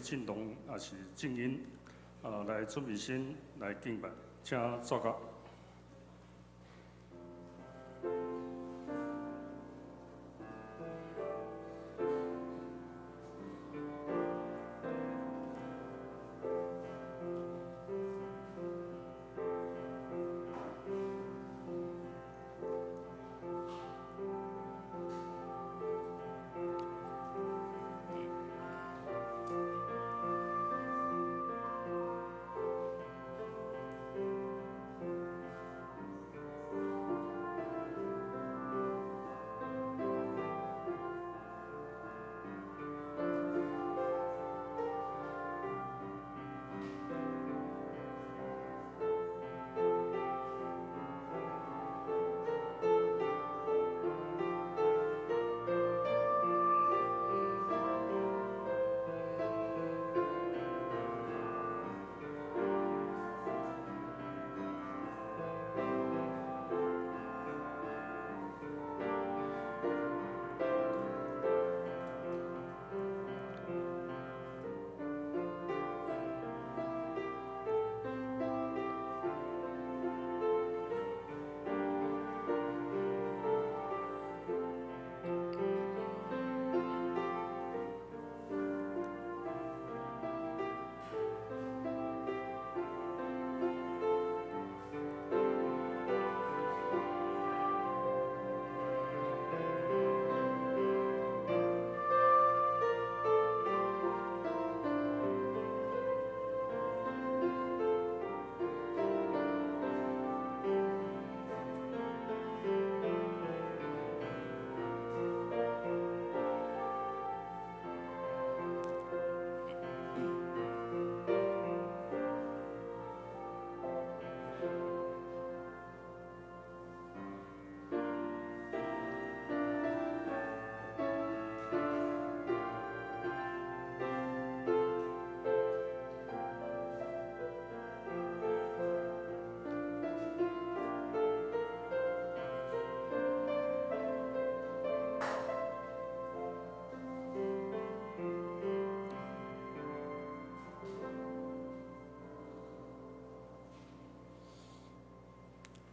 振龍也是靜音，來準備先來敬拜，請坐甲。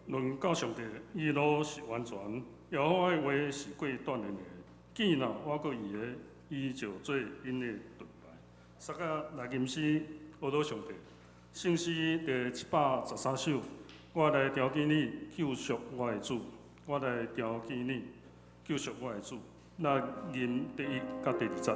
論到上帝，伊路是完全，耶和華的話是過斷然的。見若倚靠伊的，伊就做𪜶的盾牌。大家來吟詩，呵咾上帝。聖詩第713首，我來朝見你，救贖我的主。我來朝見你，救贖我的主。咱吟第一佮第二節。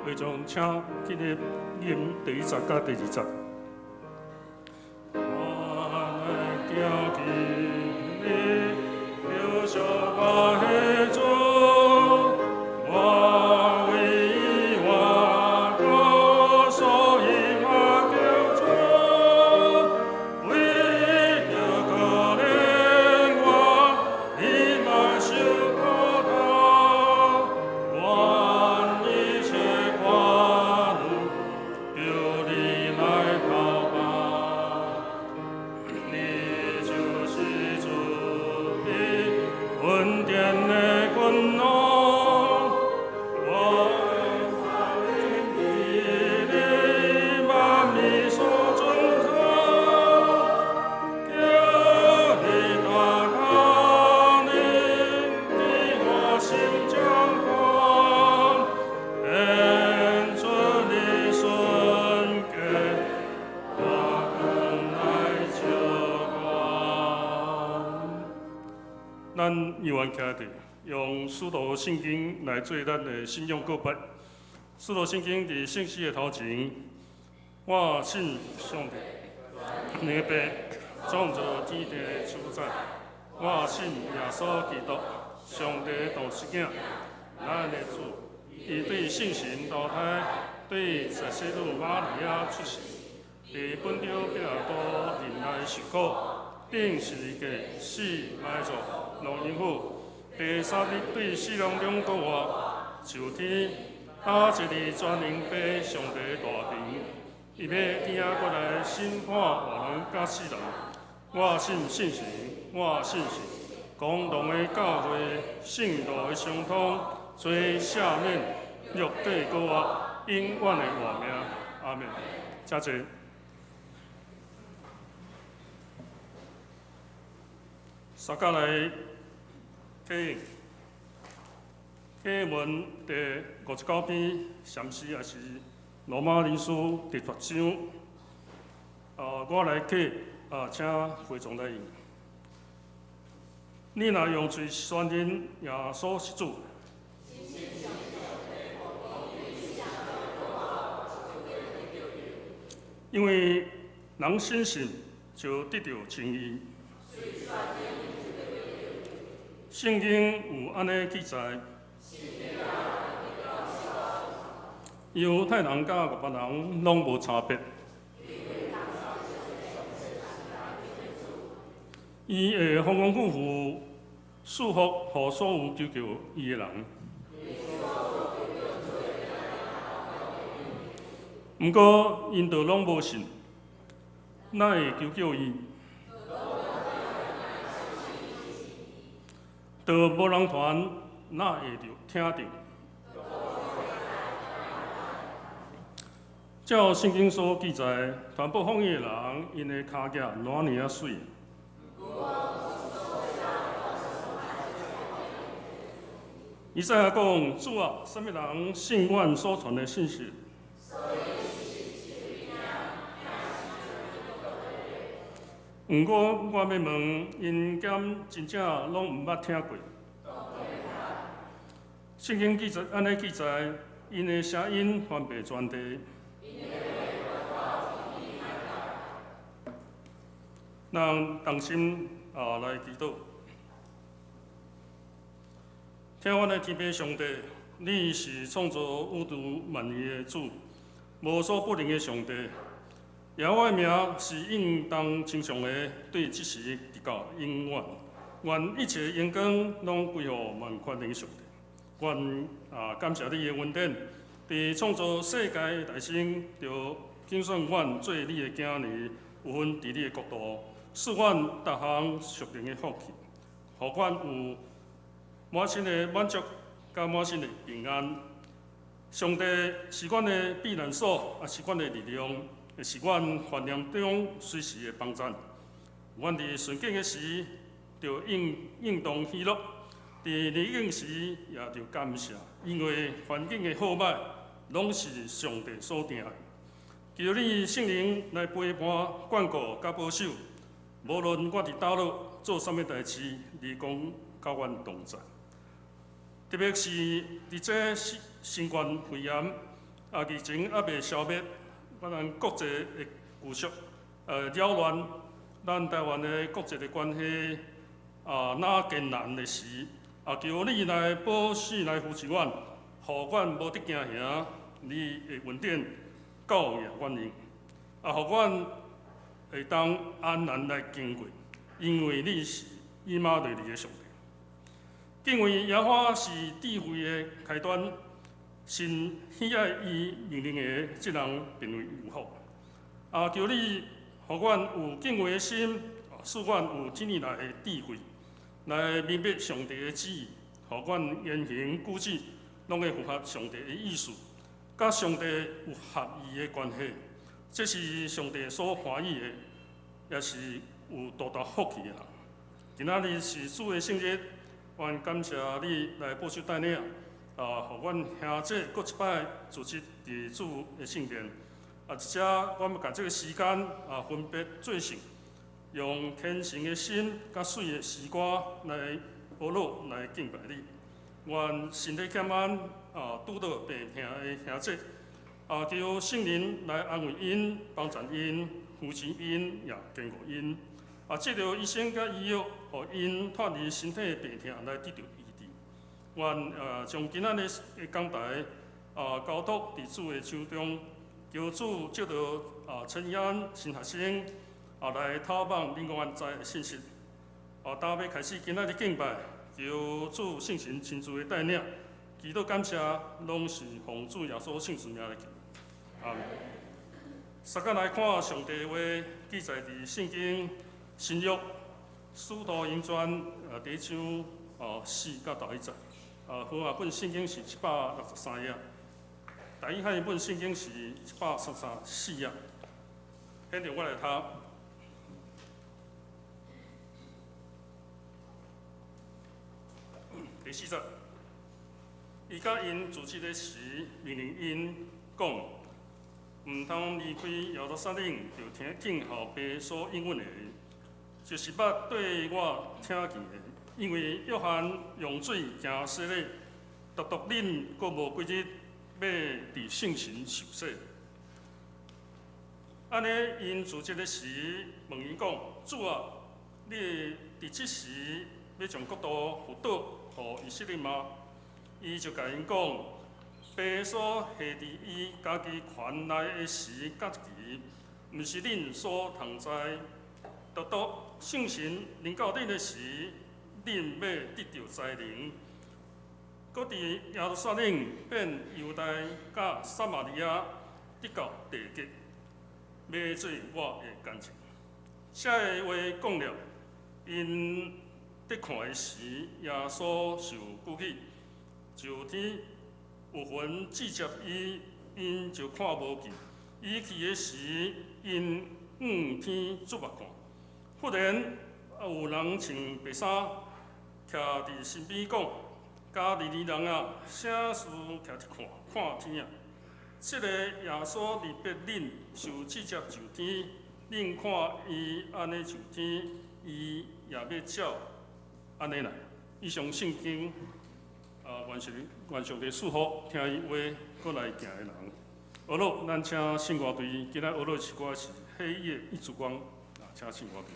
會眾請起立吟第一節佮第二節。我來朝見你，救贖我的主，我為伊活過，所以我求主，為著可憐我，你嘛受苦痛，願一切苦難，求你來投放。你就是慈悲恩典的君王，我伫你萬民所尊崇，求你大可憐，佇我心掌權，顯出你聖潔，我更來招關。咱猶原徛佇用使徒信經來做咱的信仰告白。使徒信經佇聖詩的頭前，我信上帝，兩父創造天地的主宰。我信耶穌基督，上帝的獨生囝，咱的主。伊對聖神投胎，對洗女瑪利亞出世，佇本丟彼拉多忍耐受苦，釘十字架，死埋葬，攏應好。第三日對死人中復活，上天，搭坐佇全能父上帝大爿，伊欲轉過來審判活人佮死人。我信聖神，我信聖公同的教會，聖徒的相通，罪赦免，肉體復活，永遠的活命。阿們。請坐。相佮來啟應，啟文第59篇，禪詩也是羅馬人書第八章。我來啟，請會眾來應。你若用喙宣認耶穌是主，因為人深信就得著稱義。聖經有按呢記載：猶太人佮外邦人攏無差別。伊會豐豐富富賜福予所有求叫伊的人。毋過，𪜶都攏無信，哪會求叫伊？都無人傳，哪會著聽著？照聖經所記載，傳播福音的人，𪜶的跤跡偌爾仔媠。以賽亞講：主啊，啥物人信阮所傳的信息？毋過，我欲問，𪜶敢真正攏毋捌聽過？聖經記載，按呢記載，𪜶的聲音傳遍全地。咱同心來祈禱。聽阮的天父上帝，你是創造宇宙萬有的主，無所不能的上帝。耶和華的名是應當稱頌的，對這時直到永遠。願一切榮光攏歸予萬權能的上帝。阮感謝你的恩典，佇創造世界的大先，就揀選阮做你的囝兒，有份佇你的國度，賜阮逐項屬靈的福氣，予阮有滿心的滿足，佮滿心的平安。上帝是阮的避難所，也是阮的力量，也是阮患難中隨時的幫贊。阮佇順境的時，著應應當喜樂；佇逆境時，也著感謝，因為環境的好歹，攏是上帝所定的。求你聖靈來陪伴、眷顧、佮保守。無論我佇佗落做啥物代誌，你攏佮阮同在。特別是佇這新冠肺炎疫情猶未消滅，咱國際的局勢擾亂，咱台灣的國際的關係若艱難的時，求你來保守來扶持阮，予阮無得驚嚇，你的恩典夠贏阮用，予阮會當安然來經過，因為你是以馬內利的上帝。敬畏耶和華是智慧的開端，神喜愛伊命令的這人便為有福。求你予阮有敬畏的心，賜阮有天來的智慧，來明白上帝的旨意，予阮言行舉止攏會符合上帝的意思，佮上帝有合意的關係。這是上帝所歡喜的，也是有大大福氣的人。今仔日是主的聖日，阮感謝你來保守帶領，予阮兄弟閣一擺組織佇主的聖殿。這阮欲共這个時間分別做聖，用虔誠的心、佮媠的詩歌來學樂來敬拜你。願身體欠安、拄著病痛的兄弟，求聖靈來安慰𪜶、幫助𪜶、扶持𪜶，也堅固𪜶。藉著醫生佮醫藥，予𪜶脫離身體的病痛，來得著醫治。願將今仔日的講台交託佇主的手中，求主藉著陳安新學生來透放恁阮知的信息。哦，今欲開始今仔日敬拜，求主聖神親自的帶領，祈禱感謝，攏是奉主耶穌聖名來求。阿們。相佮來看上帝話記載佇聖經新約使徒行傳第一章4到11節。和合本聖經是763頁，台語漢譯本聖經是134頁。現在我來讀。第四節，伊佮𪜶住這个時，命令𪜶講，毋通離開耶路撒冷，著聽等候父所應允的，就是捌對我聽見的。因為約翰用水行洗禮，獨獨恁閣無幾日欲佇聖神受洗。按呢，𪜶住這个時，問伊講：主啊，你會佇這時欲將國度復倒予以色列嗎？伊就共𪜶講：父所下佇伊家己權內的時佮期，毋是恁所通知。獨獨聖神臨到恁的時，恁欲得著才能，閣佇耶路撒冷、遍猶太佮撒瑪利亞，直到地極，欲做我的見證。這个話講了，𪜶佇看的時，耶穌受舉起，上天有雲遮接伊，𪜶就看無見。伊去的時，𪜶向天注目看。忽然有人穿白衫徛佇身邊講：加利利人啊，啥事徛佇看看天啊？這个耶穌離別恁受遮接上天，恁看伊按呢上天，伊也欲照按呢來。以上聖經，願上帝賜福，聽伊話，閣來行的人。學樂，咱請聖歌隊，今仔學樂詩歌是《黑夜一燭光》，啊，請聖歌隊。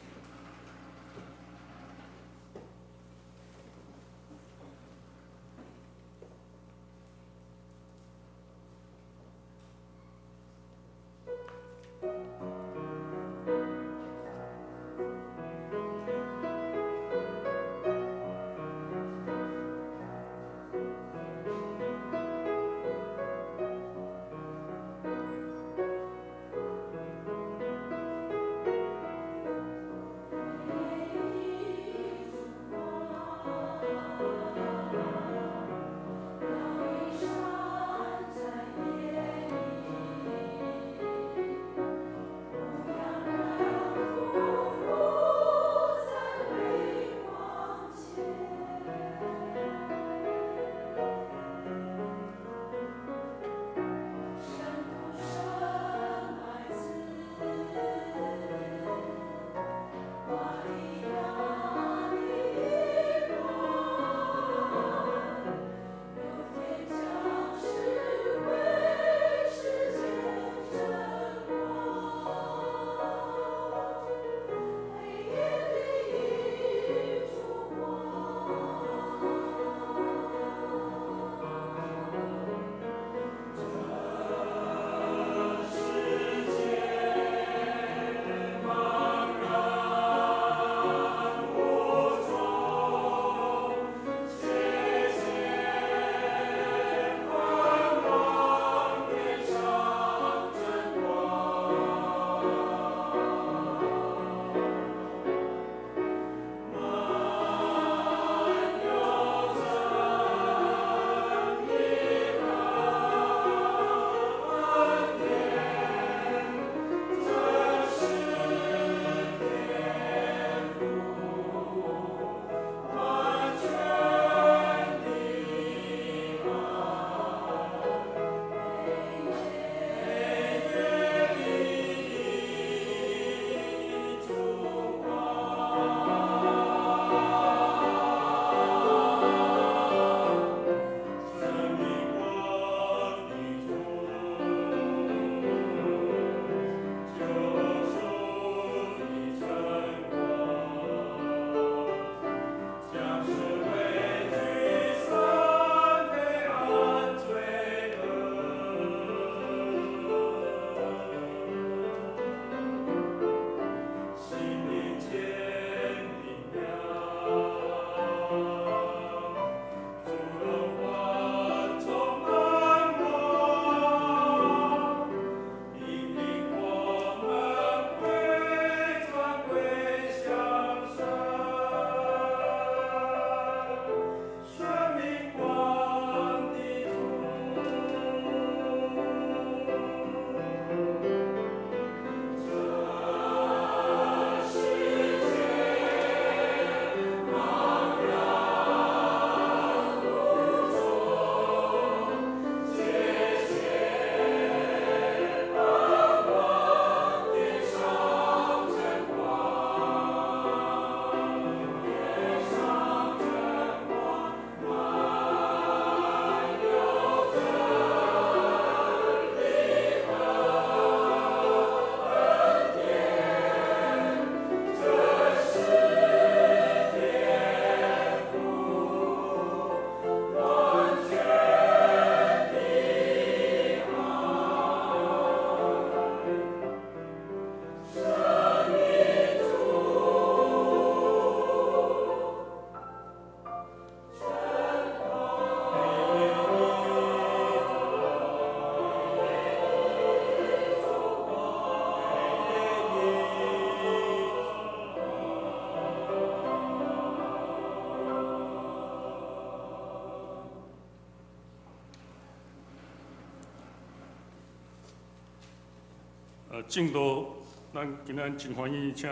證道，咱今仔真歡喜請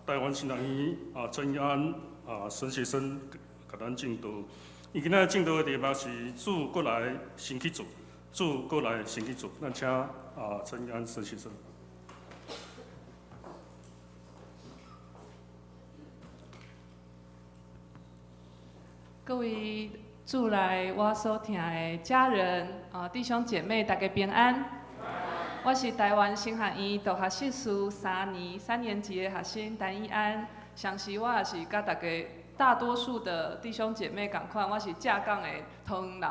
台灣神學院陳以安神學生共咱證道。伊今仔證道的題目是主閣來先去做，主閣來先去做。咱請陳以安神學生。各位主內我所疼的家人弟兄姐妹，大家平安。我是台灣神學院道學碩士三年三年級的學生陳以安。相信我也是佮大家大多數的弟兄姐妹仝款，我是正港的桃園人，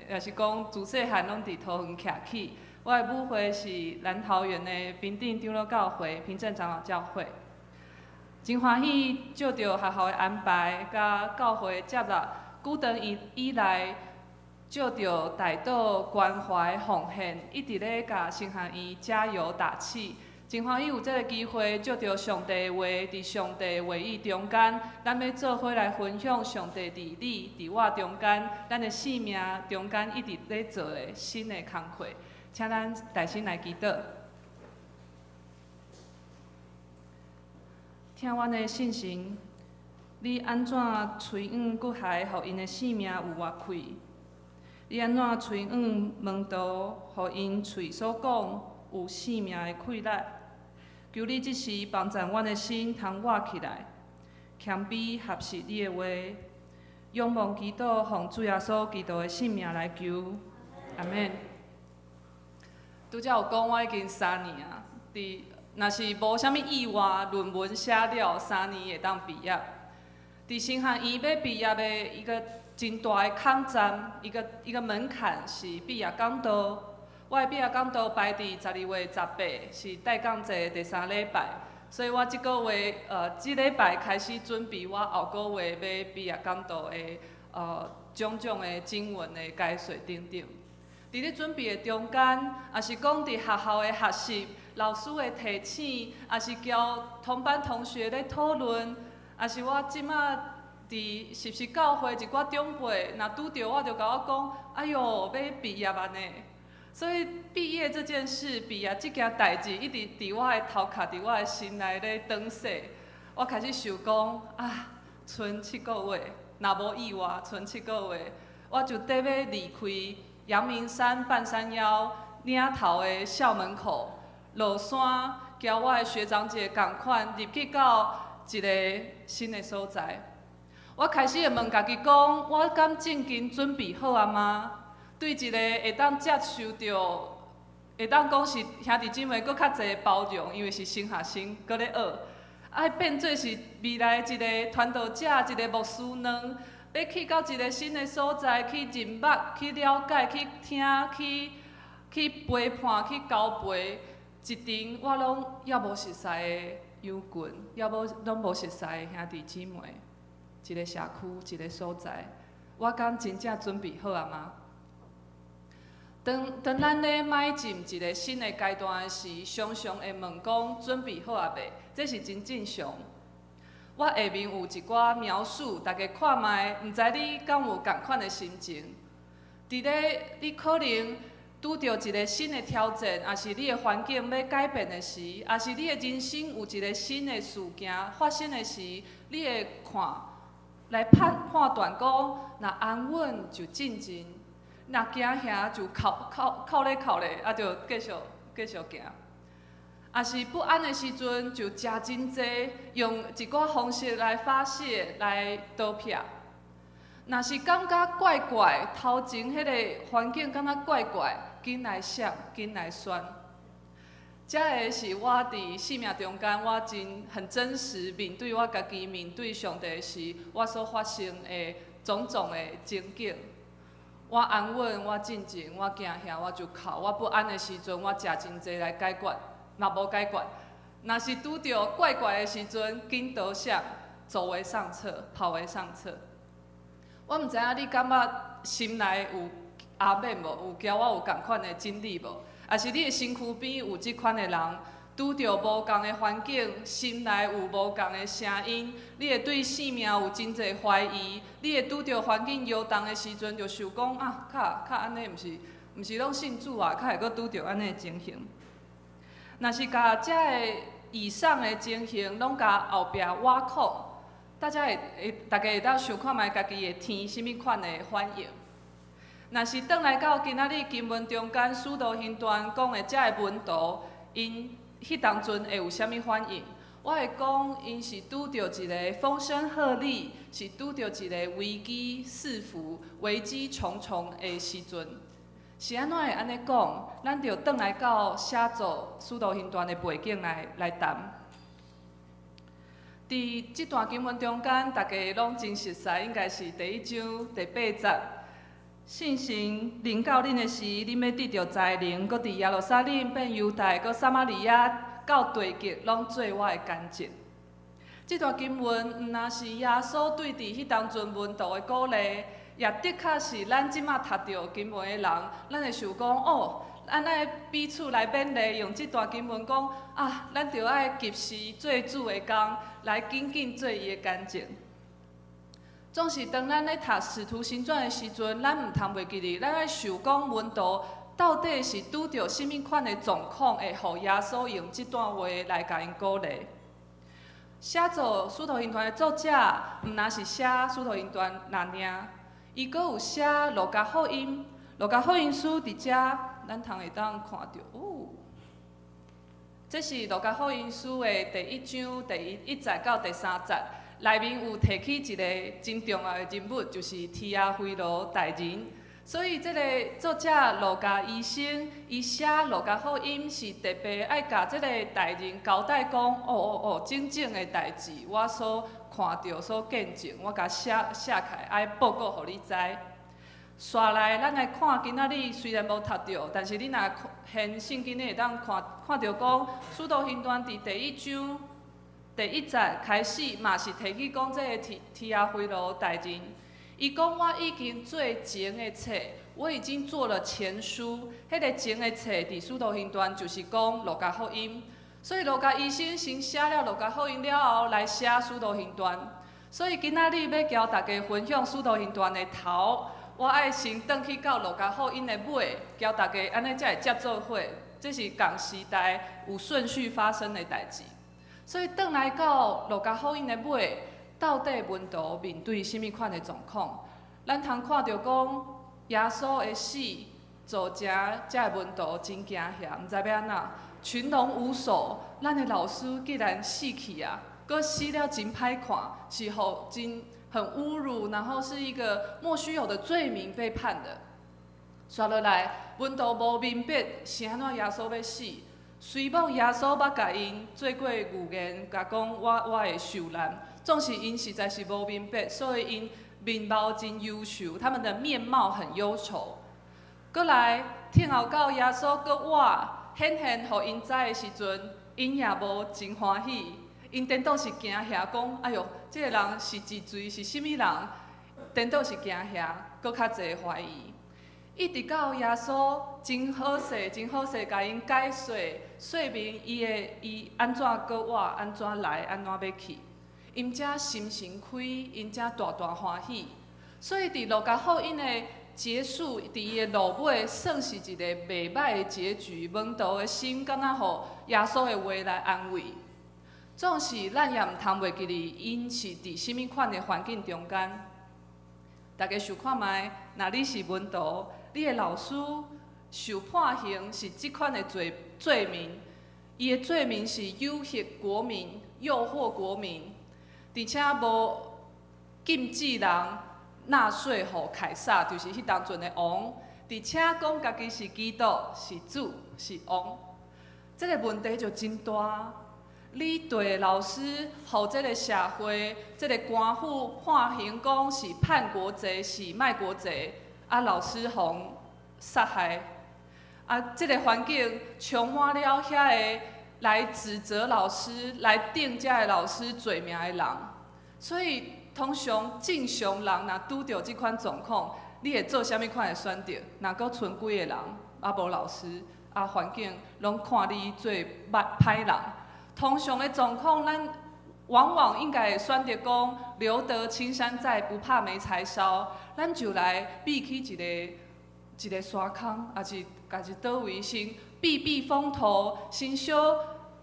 也是講自細漢攏佇桃園徛起。我的母會是南桃園的平鎮長老教會、平鎮長老教會。真歡喜借著學校的安排，佮教會接納，久長以來，借著代禱關懷奉獻，一直咧共神學院加油打氣。真歡喜有這個機會，借著上帝的話，佇上帝的話語中間，咱欲做伙來分享上帝佇你、佇我中間，咱的生命中間一直咧做的新的工課。請咱大聲來祈禱。疼阮的聖神，你按怎催養骨骸，予𪜶的性命有活氣？你按怎催養門徒，予𪜶喙所講有生命的氣力？求你這時幫贊阮的心，通活起來，謙卑學習你的話，仰望基督，奉主耶穌基督的聖名來求，阿們。拄才有講，我已經三年啊，佇若是無啥物意外，論文寫了三年會當畢業。佇神學院欲畢業的一個真大的坎站，一個一個門檻是畢業講道。我的畢業講道排佇12月18，是待降節第三禮拜，所以我這個月這禮拜開始準備我後個月欲畢業講道的種種的經文的解說等等。佇咧準備的中間，也是講佇學校的學習，老師的提醒，也是交同班同學咧討論，也是我這馬佇是毋是教會一寡長輩，若拄著我就共我講，哎喲，欲畢業啊呢。所以畢業這件事，畢業這件代誌，一直佇我的頭殼，佇我的心內咧轉踅。我開始想講，啊，賰7個月，若無意外，賰七個月，我就得欲離開陽明山半山腰嶺頭的校門口，落山，交我的學長姐仝款入去到一個新的所在。我開始會問家己講，我敢正經準備好啊嗎？對一個會當接受著，會當講是兄弟姊妹閣較濟包容，因為是新學生，閣咧學，愛變做是未來一個傳道者，一個牧師娘，欲去到一個新的所在去認捌、去了解、去聽、去去陪伴、去交陪，一陣我攏猶無熟似的友群，猶無攏無熟似的兄弟姊妹，一個社區，一個所在，我敢真正準備好啊嗎？當當咱咧邁進一個新的階段時，常常會問講準備好啊未？這是真正常。我下面有一寡描述，大家看覓，毋知你敢有仝款的心情？佇咧你可能拄著一個新的挑戰，抑是你的環境欲改變的時，抑是你的人生有一個新的事件發生的時，你會看來判判斷講，若安穩就進前，若驚嚇就哭哭哭咧哭咧，啊就繼續繼續行。抑是不安的時陣，就食真濟，用一寡方式來發洩，來逃避。若是感覺怪怪，頭前彼個環境感覺怪怪，緊來閃，緊來旋。這个是我佇生命中間，我真很真實面對我家己，面對上帝時，我所發生的種種的情景。我安穩，我進前，我驚嚇，我就哭。我不安的時陣，我食真濟來解決，嘛無解決。若是拄著怪怪的時陣，緊逃閃，走為上策，跑為上策。我毋知影你感覺心內有阿免無？有交我有仝款的經歷無？抑是你的身軀邊有這款的人，拄著無仝的環境，心內有無仝的聲音，你會對生命有真濟懷疑，你會拄著環境搖動的時陣，就想講啊，較較按呢，毋是毋是攏信主啊，較會閣拄著按呢的情形。若是共遮个以上的情形攏共後壁挖空，大家會當想看覓家己會添啥物款的反應。若是轉來到今仔日經文中間，使徒行傳講的遮个門徒，𪜶彼當陣會有啥物反應？我會講，𪜶是拄著一个風聲鶴唳，是拄著一个危機四伏、危機重重的時陣。是按怎會按呢講？咱著轉來到寫作使徒行傳的背景來談。佇這段經文中間，大家攏真熟似，應該是第一章第八節。聖神臨到恁的時，恁欲得著才能，閣佇耶路撒冷、遍猶太、閣撒瑪利亞到地極，攏做我的見證。這段經文毋但是耶穌對佇彼當陣門徒的鼓勵，也的確是咱這馬讀著經文的人，咱會想講哦，咱愛彼此來勉勵，用這段經文講啊，咱著愛及時做主的工，來緊緊做伊的見證。總是當咱咧讀《使徒行傳》的時陣，咱毋通袂記得，咱愛想講門徒到底是拄著啥物款的狀況，會予耶穌用這段話來共𪜶鼓勵。寫作《使徒行傳》的作者，毋但是寫《使徒行傳》爾爾，伊閣有寫《路加福音》。《路加福音書》佇遮，咱通會當看著哦。這是《路加福音書》的第一章第一節到第三節，內面有提起一個真重要的人物，就是提阿非羅大人。所以，這個作者路加醫生，伊寫《路加福音》是特別愛共這個大人交代講：哦哦哦，種種的代誌，我所看著、所見證，我共寫寫起來，愛報告予你知。紲來，咱來看今仔日雖然無讀著，但是你若掀聖經，你會當看看著講，使徒行傳佇第一章第一節開始，嘛是提起講這个提阿非羅大人。伊講我已經做前的冊，我已經做了前書。彼个前的冊佇使徒行傳就是講路加福音。所以路加醫生先寫了路加福音了後，來寫使徒行傳。所以今仔日欲共大家分享使徒行傳的頭，我愛先轉去到路加福音的尾，共大家按呢才會接做伙。這是仝時代有順序發生的代誌。所以轉來到路加福音的尾，到底門徒面對啥物款的狀況？咱通看著講耶穌的死造成遮个門徒真驚嚇，毋知欲按怎，群龍無首。咱的老師竟然死去啊！閣死了真歹看，是予真很侮辱，然後是一個莫須有的罪名被判的。紲落來，門徒無明白是按怎耶穌欲死。雖罔耶穌捌共𪜶做過預言，共講我會受難，總是𪜶實在是無明白，所以𪜶面貌真憂愁，他們的面貌很憂愁。閣來，聽候到耶穌閣活顯現予𪜶知的時陣，𪜶也無真歡喜，𪜶顛倒是驚嚇，講：哎喲，這个人是一罪是啥物人？顛倒是驚嚇，閣較濟懷疑。一直到耶穌真好勢、真好勢，共𪜶解說說明伊的伊按怎閣活、按怎來、按怎欲去，𪜶才心神開，𪜶才大大歡喜。所以佇路加福音的結束，佇伊的落尾，算是一個袂䆀的結局。門徒的心敢若予耶穌的話來安慰。總是咱也毋通袂記得，𪜶是佇啥物款的環境中間。大家想看覓，若你是門徒，你的老師受判刑是這款的罪名，伊的罪名是誘惑國民、誘惑國民，而且無禁止人納稅予凱撒，就是彼當陣的王，而且講家己是基督、是主、是王，這个問題就真大。你對老師，予這个社會、這个官府判刑，講是叛國賊、是賣國賊，啊，老師予殺害，啊，這个環境充滿了遐个來指責老師、來定這个老師罪名的人，所以通常正常人若拄著這款狀況，你會做啥物款的選擇？若閣賰幾個人，啊無老師，啊環境攏看你做歹歹人。通常的狀況，咱往往應該會選擇講留得青山在，不怕沒柴燒。咱就來避去一个一个山空，抑是抑是佗位先避避避風頭，先小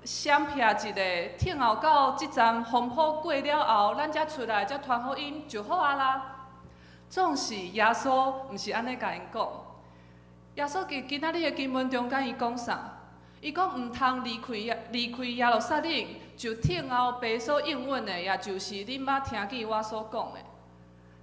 閃避一下，等候到這陣風波過了後，咱才出來，才傳福音就好啊啦。總是耶穌毋是按呢共𪜶講。耶穌佇今仔日的經文中間，伊講啥？伊講毋通離開耶路撒冷，就等候父所應允的，也就是恁捌聽見我所講的。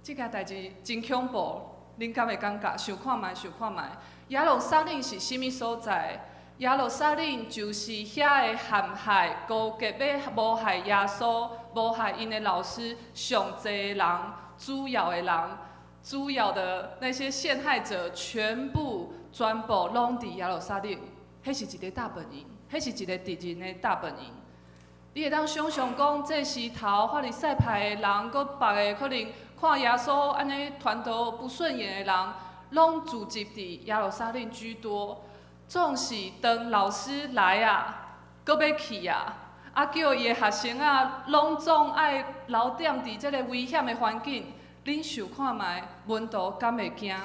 這件代誌真恐怖，恁敢會感覺？想看覓，想看覓。耶路撒冷是啥物所在？耶路撒冷就是遐个陷害、勾結欲謀害耶穌、謀害𪜶的老師上濟人、主要的人、主要的那些陷害者，全部、全部攏佇耶路撒冷。彼是一个大本營，彼是一個敵人的大本營。你會當想像講，祭司頭、法利賽派的人，閣別个可能看耶穌按呢傳道不順眼的人，攏聚集佇耶路撒冷居多。總是當老師來啊，閣欲去啊，啊叫伊的學生啊，攏總愛留踮佇這个危險的環境。恁想看覓，門徒敢會驚？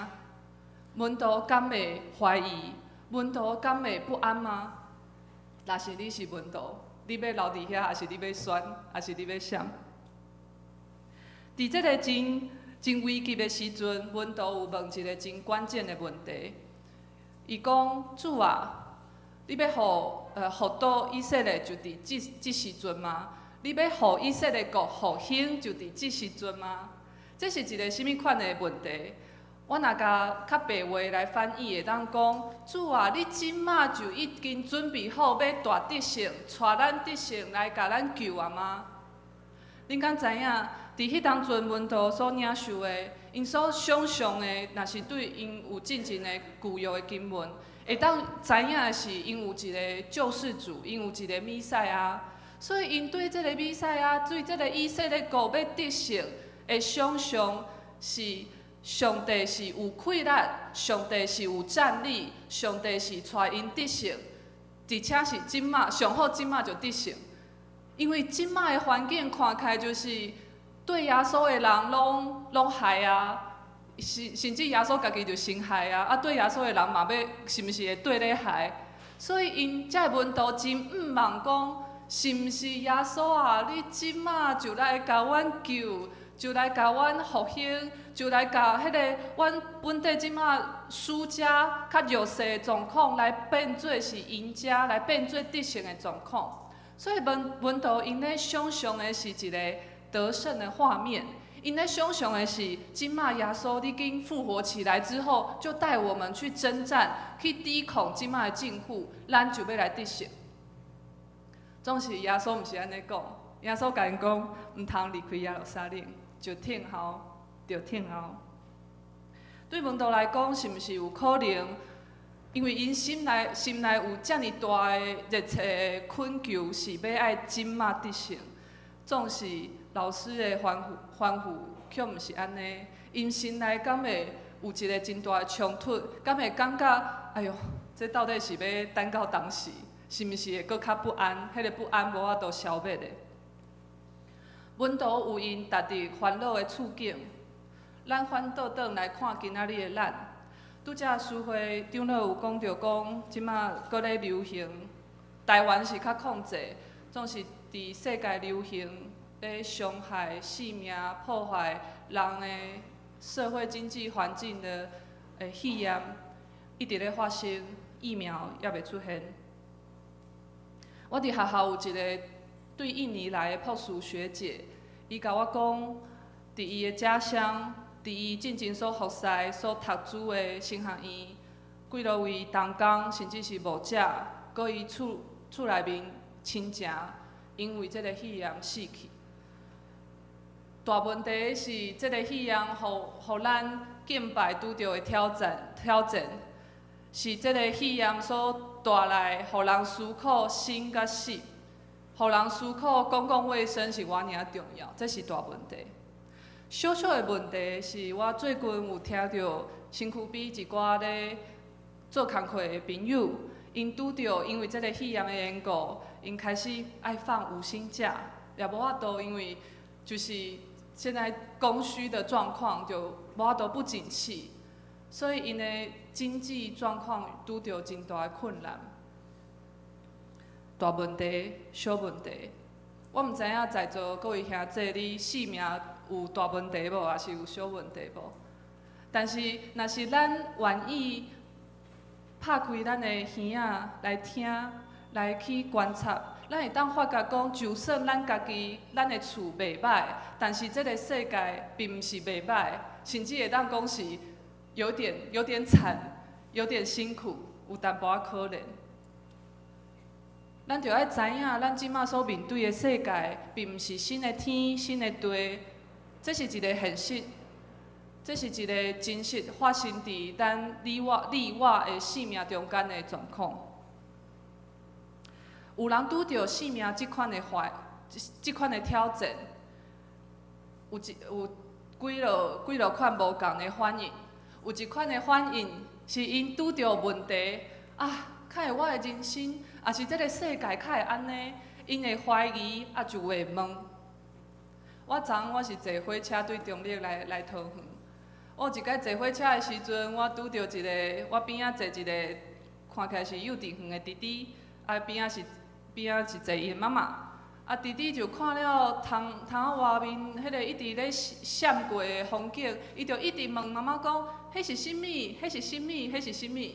門徒敢會懷疑？門徒敢會不安嗎？若是你是門徒，你欲留佇遐，抑是你欲選，抑是你欲閃？佇這个真真危急的時陣，門徒有問一个真關鍵的問題。伊講：主啊，你欲予復倒以色列就佇這時陣嗎？你欲予以色列國復興就佇這時陣嗎？這是一个啥物款的問題？我若共較白話來翻譯，會當講：主啊，你這馬就已經準備好欲大得勝，帶咱得勝來共咱救啊嗎？恁敢知影？佇彼當陣門徒所領受的，𪜶所想像的，若是對𪜶有進前的舊約的經文，會當知影的是，𪜶有一个救世主，𪜶有一个彌賽亞，所以𪜶對這个彌賽亞，對這个以色列國欲得勝的想像是，上帝是有氣力，上帝是有戰力，上帝是帶𪜶得勝，而且是這馬上好這馬就得勝，因為這馬的環境看起來就是對耶穌的人攏害啊，甚至耶穌家己就先害啊，啊對耶穌的人嘛欲是毋是會綴咧害？所以𪜶這个門徒真向望講，是毋是耶穌啊？你這馬就來共阮救，就來共阮復興，就來共彼个阮本底這馬輸家較弱勢的狀況來變做是贏家，來變做得勝的狀況。所以門徒𪜶咧想像的是一個得勝的畫面，𪜶咧想像的是，這馬耶穌已經復活起來之後，就帶我們去征戰，去抵抗這馬的政府，咱就欲來得勝。總是耶穌毋是按呢講，耶穌共𪜶講，毋通離開耶路撒冷，就等候，就等候。對門徒來講，是毋是有可能？因為𪜶心內有遮爾大的熱切的懇求，是欲愛這馬得勝。總是老師的吩咐，卻毋是按呢。𪜶心內敢會有一个真大的衝突？敢會感覺，哎喲，這到底是欲等到當時？是毋是會閣較不安？彼个不安無法度消滅的。門徒有𪜶逐日煩惱的處境，咱反倒轉來看今仔日的咱。拄才書會長老有講著講，這馬閣咧流行，台灣是較控制，總是佇世界流行咧傷害性命、破壞人的社會經濟環境的肺炎，一直咧發生，疫苗猶未出現。我佇學校有一个對印尼來的博士學姐，伊共我講，佇伊的家鄉，佇伊進前所服侍、所讀書的神學院，幾落位同工，甚至是牧者，閣伊厝內面親情，因為這个肺炎死去。大問題是，這个肺炎予咱敬拜拄著的挑戰，是這个肺炎所帶來，予人思考生佮死，予人思考公共衛生是偌爾重要，這是大問題。小小的問題是我最近有聽著身軀邊一寡咧做工課的朋友，𪜶拄著因為這个肺炎的緣故，𪜶開始愛放無薪假，也無法度，因為就是現在供需的狀況就無法度不景氣，所以𪜶的經濟狀況拄著真大的困難。大問題、小問題。我毋知影在座各位兄弟，你生命有大問題無，抑是有小問題無？但是，若是咱願意拍開咱的耳仔來聽，來去觀察，咱會當發覺講，就算咱家己咱的厝袂䆀，但是這个世界並毋是袂䆀，甚至會當講是有點慘，有點辛苦，有淡薄仔可憐。咱著愛知影，咱這馬所面對的世界，並毋是新的天、新的地，這是一個現實，這是一個真實發生佇咱你我的生命中間的狀況。有人拄著生命這款的壞，這款的挑戰，有幾落款無仝的反應。有一款的反應是𪜶拄著問題啊，敢會我的人生，抑是這个世界敢會按呢？𪜶會懷疑，啊就會問。我昨昏我是坐火車對中壢來桃園。我有一擺坐火車的時陣，我拄著一个，我邊仔坐一个看起來是幼稚園的弟弟，啊邊仔是坐伊的媽媽。啊弟弟就看了窗窗仔外面彼个一直咧閃過的風景，伊就一直問媽媽講：彼是啥物？彼是啥物？彼是啥物？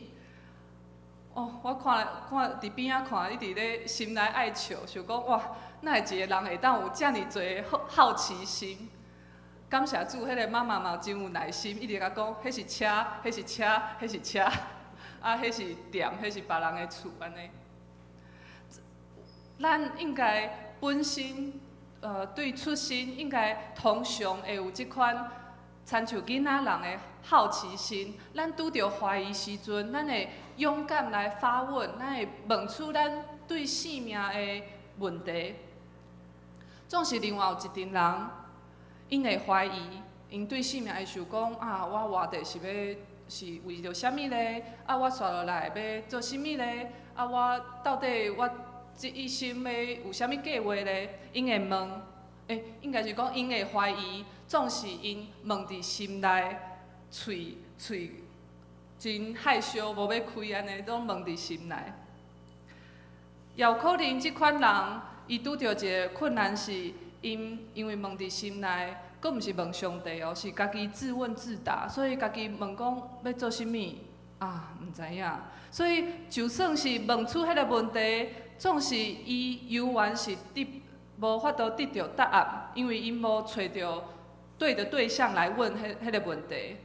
哦，我看看佇邊仔看，一直咧心內愛笑，想講哇，哪會一个人會當有遮爾濟好奇心？感謝主，彼个媽媽嘛真有耐心，一直共講，彼是車，彼是車，彼是車，啊，彼是店，彼是別人的厝，按呢。咱應該本身，對出身應該通常會有這款，親像囡仔人的好奇心。咱拄著懷疑時陣，咱會勇敢來發問，咱會問出咱對生命的問題。總是另外有一陣人，𪜶會懷疑，𪜶對生命會想講啊，我活著是欲是為著啥物咧？啊，我紲落來欲做啥物咧？啊，我到底我這一生欲有啥物計劃咧？𪜶會問，應該是講𪜶會懷疑，總是𪜶問佇心內，喙喙真害羞，無欲開按呢，攏問佇心內。也有可能這款人，伊拄著一个困難是，𪜶因為問佇心內，閣毋是問上帝哦，是家己自問自答，所以家己問講欲做啥物啊？毋知影。所以就算是問出彼个問題，總是伊猶原是得無法度得著答案，因為𪜶無揣著對的對象來問彼个問題，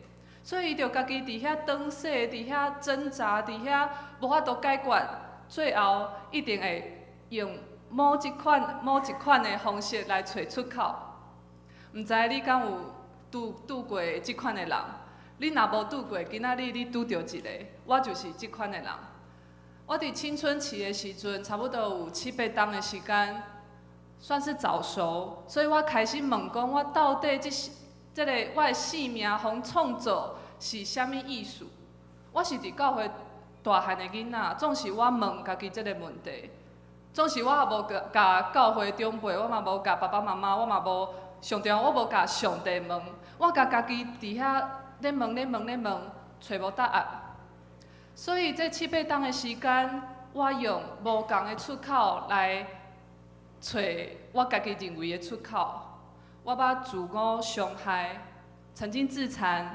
所以伊就家己佇遐轉踅，佇遐掙扎，佇遐無法度解決，最後一定會用某一款的方式來揣出口。毋知你敢有拄過這款的人？你若無拄過，今仔日你拄著一个，我就是這款的人。我佇青春期的時陣，差不多有七八冬的時間，算是早熟，所以我開始問講，我到底這個我的生命予創造是啥物意思？我是佇教會大漢的囡仔，總是我問家己這个問題，總是我也無共教會長輩，我嘛無共爸爸媽媽，我嘛無上重要，我無共上帝問，我共家己佇遐咧問咧問咧問，揣無答案。所以這七八冬的時間，我用無仝的出口來揣我家己認為的出口。我捌自我傷害，曾經自殘，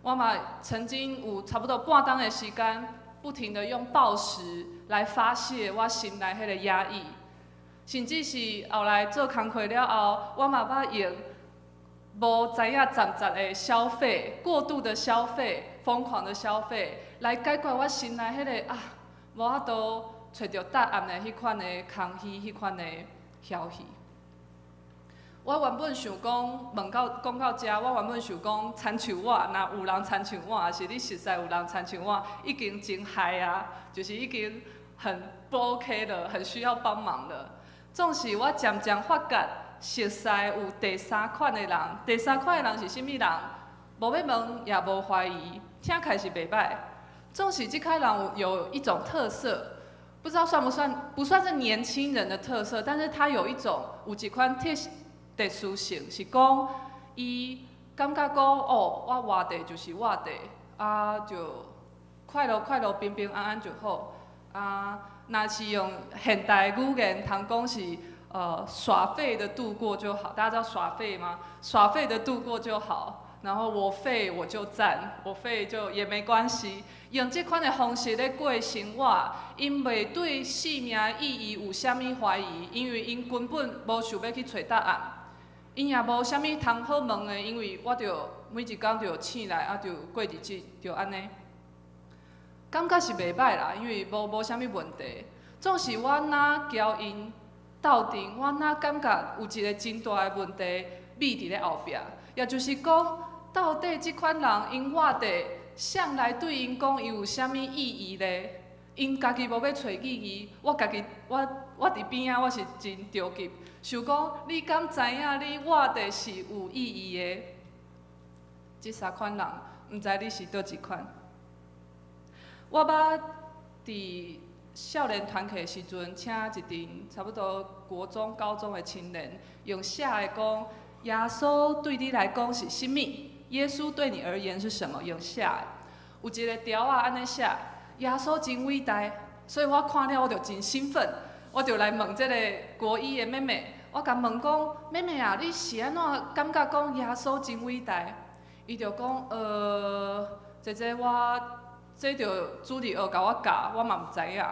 我嘛曾經有差不多半冬的時間，不停的用暴食來發洩我心內彼個壓抑，甚至是後來做工課了後，我嘛捌用無知影雜雜的消費，過度的消費，瘋狂的消費，來解決我心內彼個啊，無法度揣著答案的彼款的空虛，彼款的消虛。我原本想講問到講到遮，我原本想講，親像我，若有人親像我，抑是你熟似有人親像我，已經真害啊，就是已經很不 OK 了，很需要幫忙了。總是我漸漸發覺，熟似有第三款的人，第三款的人是啥物人？無欲問，也無懷疑，聽起來是袂䆀。總是這款人有一種特色，不知道算不算，不算是年輕人的特色，但是他有一種有一款特殊性，是講伊感覺講哦，我活著就是活著，啊就快樂快樂平平安安就好。啊，若是用現代語言通講是耍廢的度過就好。大家知道耍廢嗎？耍廢的度過就好。然後我廢我就讚，我廢就也沒關係。用這款的方式咧過生活，𪜶袂對生命意義有啥物懷疑，因為𪜶根本無想欲去揣答案。𪜶也無啥物通好問的，因為我著每一工就醒來啊，就過日子，就按呢。感覺是袂䆀啦，因為無啥物問題。總是我若交𪜶鬥陣，我若感覺有一個真大的問題覕佇咧後壁，也就是講，到底這款人𪜶活著，誰來對𪜶講伊有啥物意義咧？𪜶家己無欲揣意義，我家己我佇邊仔我是真著急，想講你敢知影你活著是有意義的？這三款人，毋知你是佗一款？我捌佇少年團契的時陣，請一陣差不多國中、高中的青年，用寫的講，耶穌對你來講是啥物？耶穌對你而言是什麼？用寫的，有一個條仔按呢寫，耶穌真偉大，所以我看了我就真興奮，我就來問這个國一的妹妹，我共問講，妹妹啊，你是按怎感覺講耶穌真偉大？伊就講，姐姐我。這著主日學共我教，我嘛毋知影。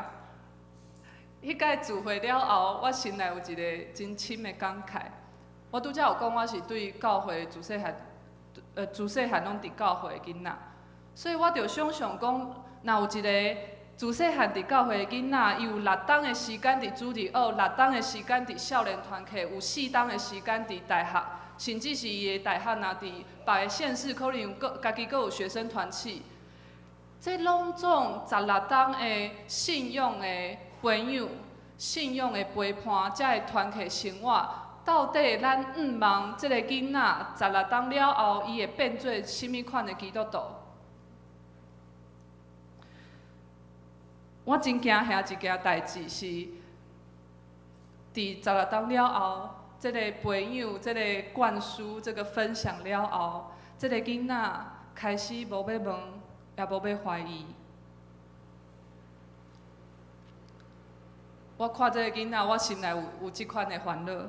彼擺聚會了後，我心內有一个真深的感慨。我拄才有講，我是對教會自細漢，自細漢攏佇教會的囡仔，所以我就想像講，若有一个自細漢佇教會的囡仔，伊有六冬的時間佇主日學，六冬的時間佇少年團契，有四冬的時間佇大學，甚至是伊的大學若佇別个縣市，可能有閣家己閣有學生團契。這攏總十六冬的信仰的培養、信仰的陪伴，才會團契生活。到底咱向望這个囡仔十六冬了後，伊會變做啥物款的基督徒？我真驚遐一件代誌是，佇十六冬了後，這个培養、這个灌輸、這个分享了後，這个囡仔開始無欲問，也無欲懷疑。我看這个囡仔，我心內有這款的煩惱。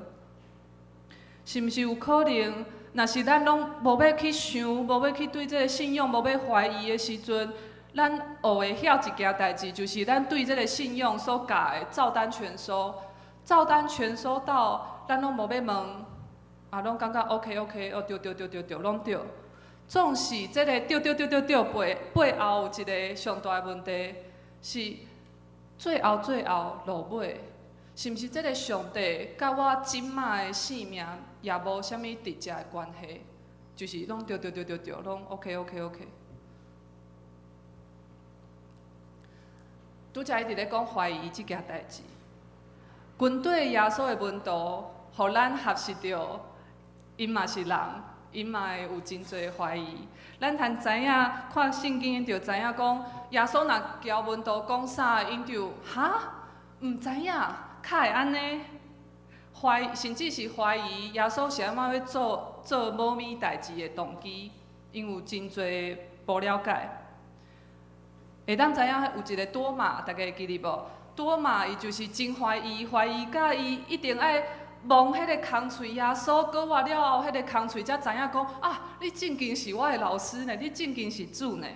是毋是有可能，若是咱攏無欲去想，無欲去對這个信仰無欲懷疑的時陣，咱學會曉一件代誌，就是咱對這个信仰所教的照單全收，照單全收到咱攏無欲問，啊，攏感覺 OK OK，哦，對對對對對，攏對。總是這个對對對對對背後有一个上大的問題，是最後最後落尾，是毋是這个上帝佮我這擺的性命也無啥物直接的關係？就是攏對對對對對，攏 OK OK OK。拄才一直咧講懷疑這件代誌，軍隊耶穌的門徒，予咱學習著，𪜶嘛是人，𪜶嘛會有真濟懷疑。咱通知影，看聖經就知影講，耶穌若交門徒講啥，𪜶就哈，毋知影，較會按呢？懷，甚至是懷疑耶穌是按怎欲做做某物代誌的動機，𪜶有真濟無了解。會當知影有一个多馬，大家會記得無？多馬伊就是真懷疑，懷疑甲伊一定愛摸彼个空喙，耶穌過活了後，彼个空喙才知影講啊，你正經是我的老師呢，你正經是主呢。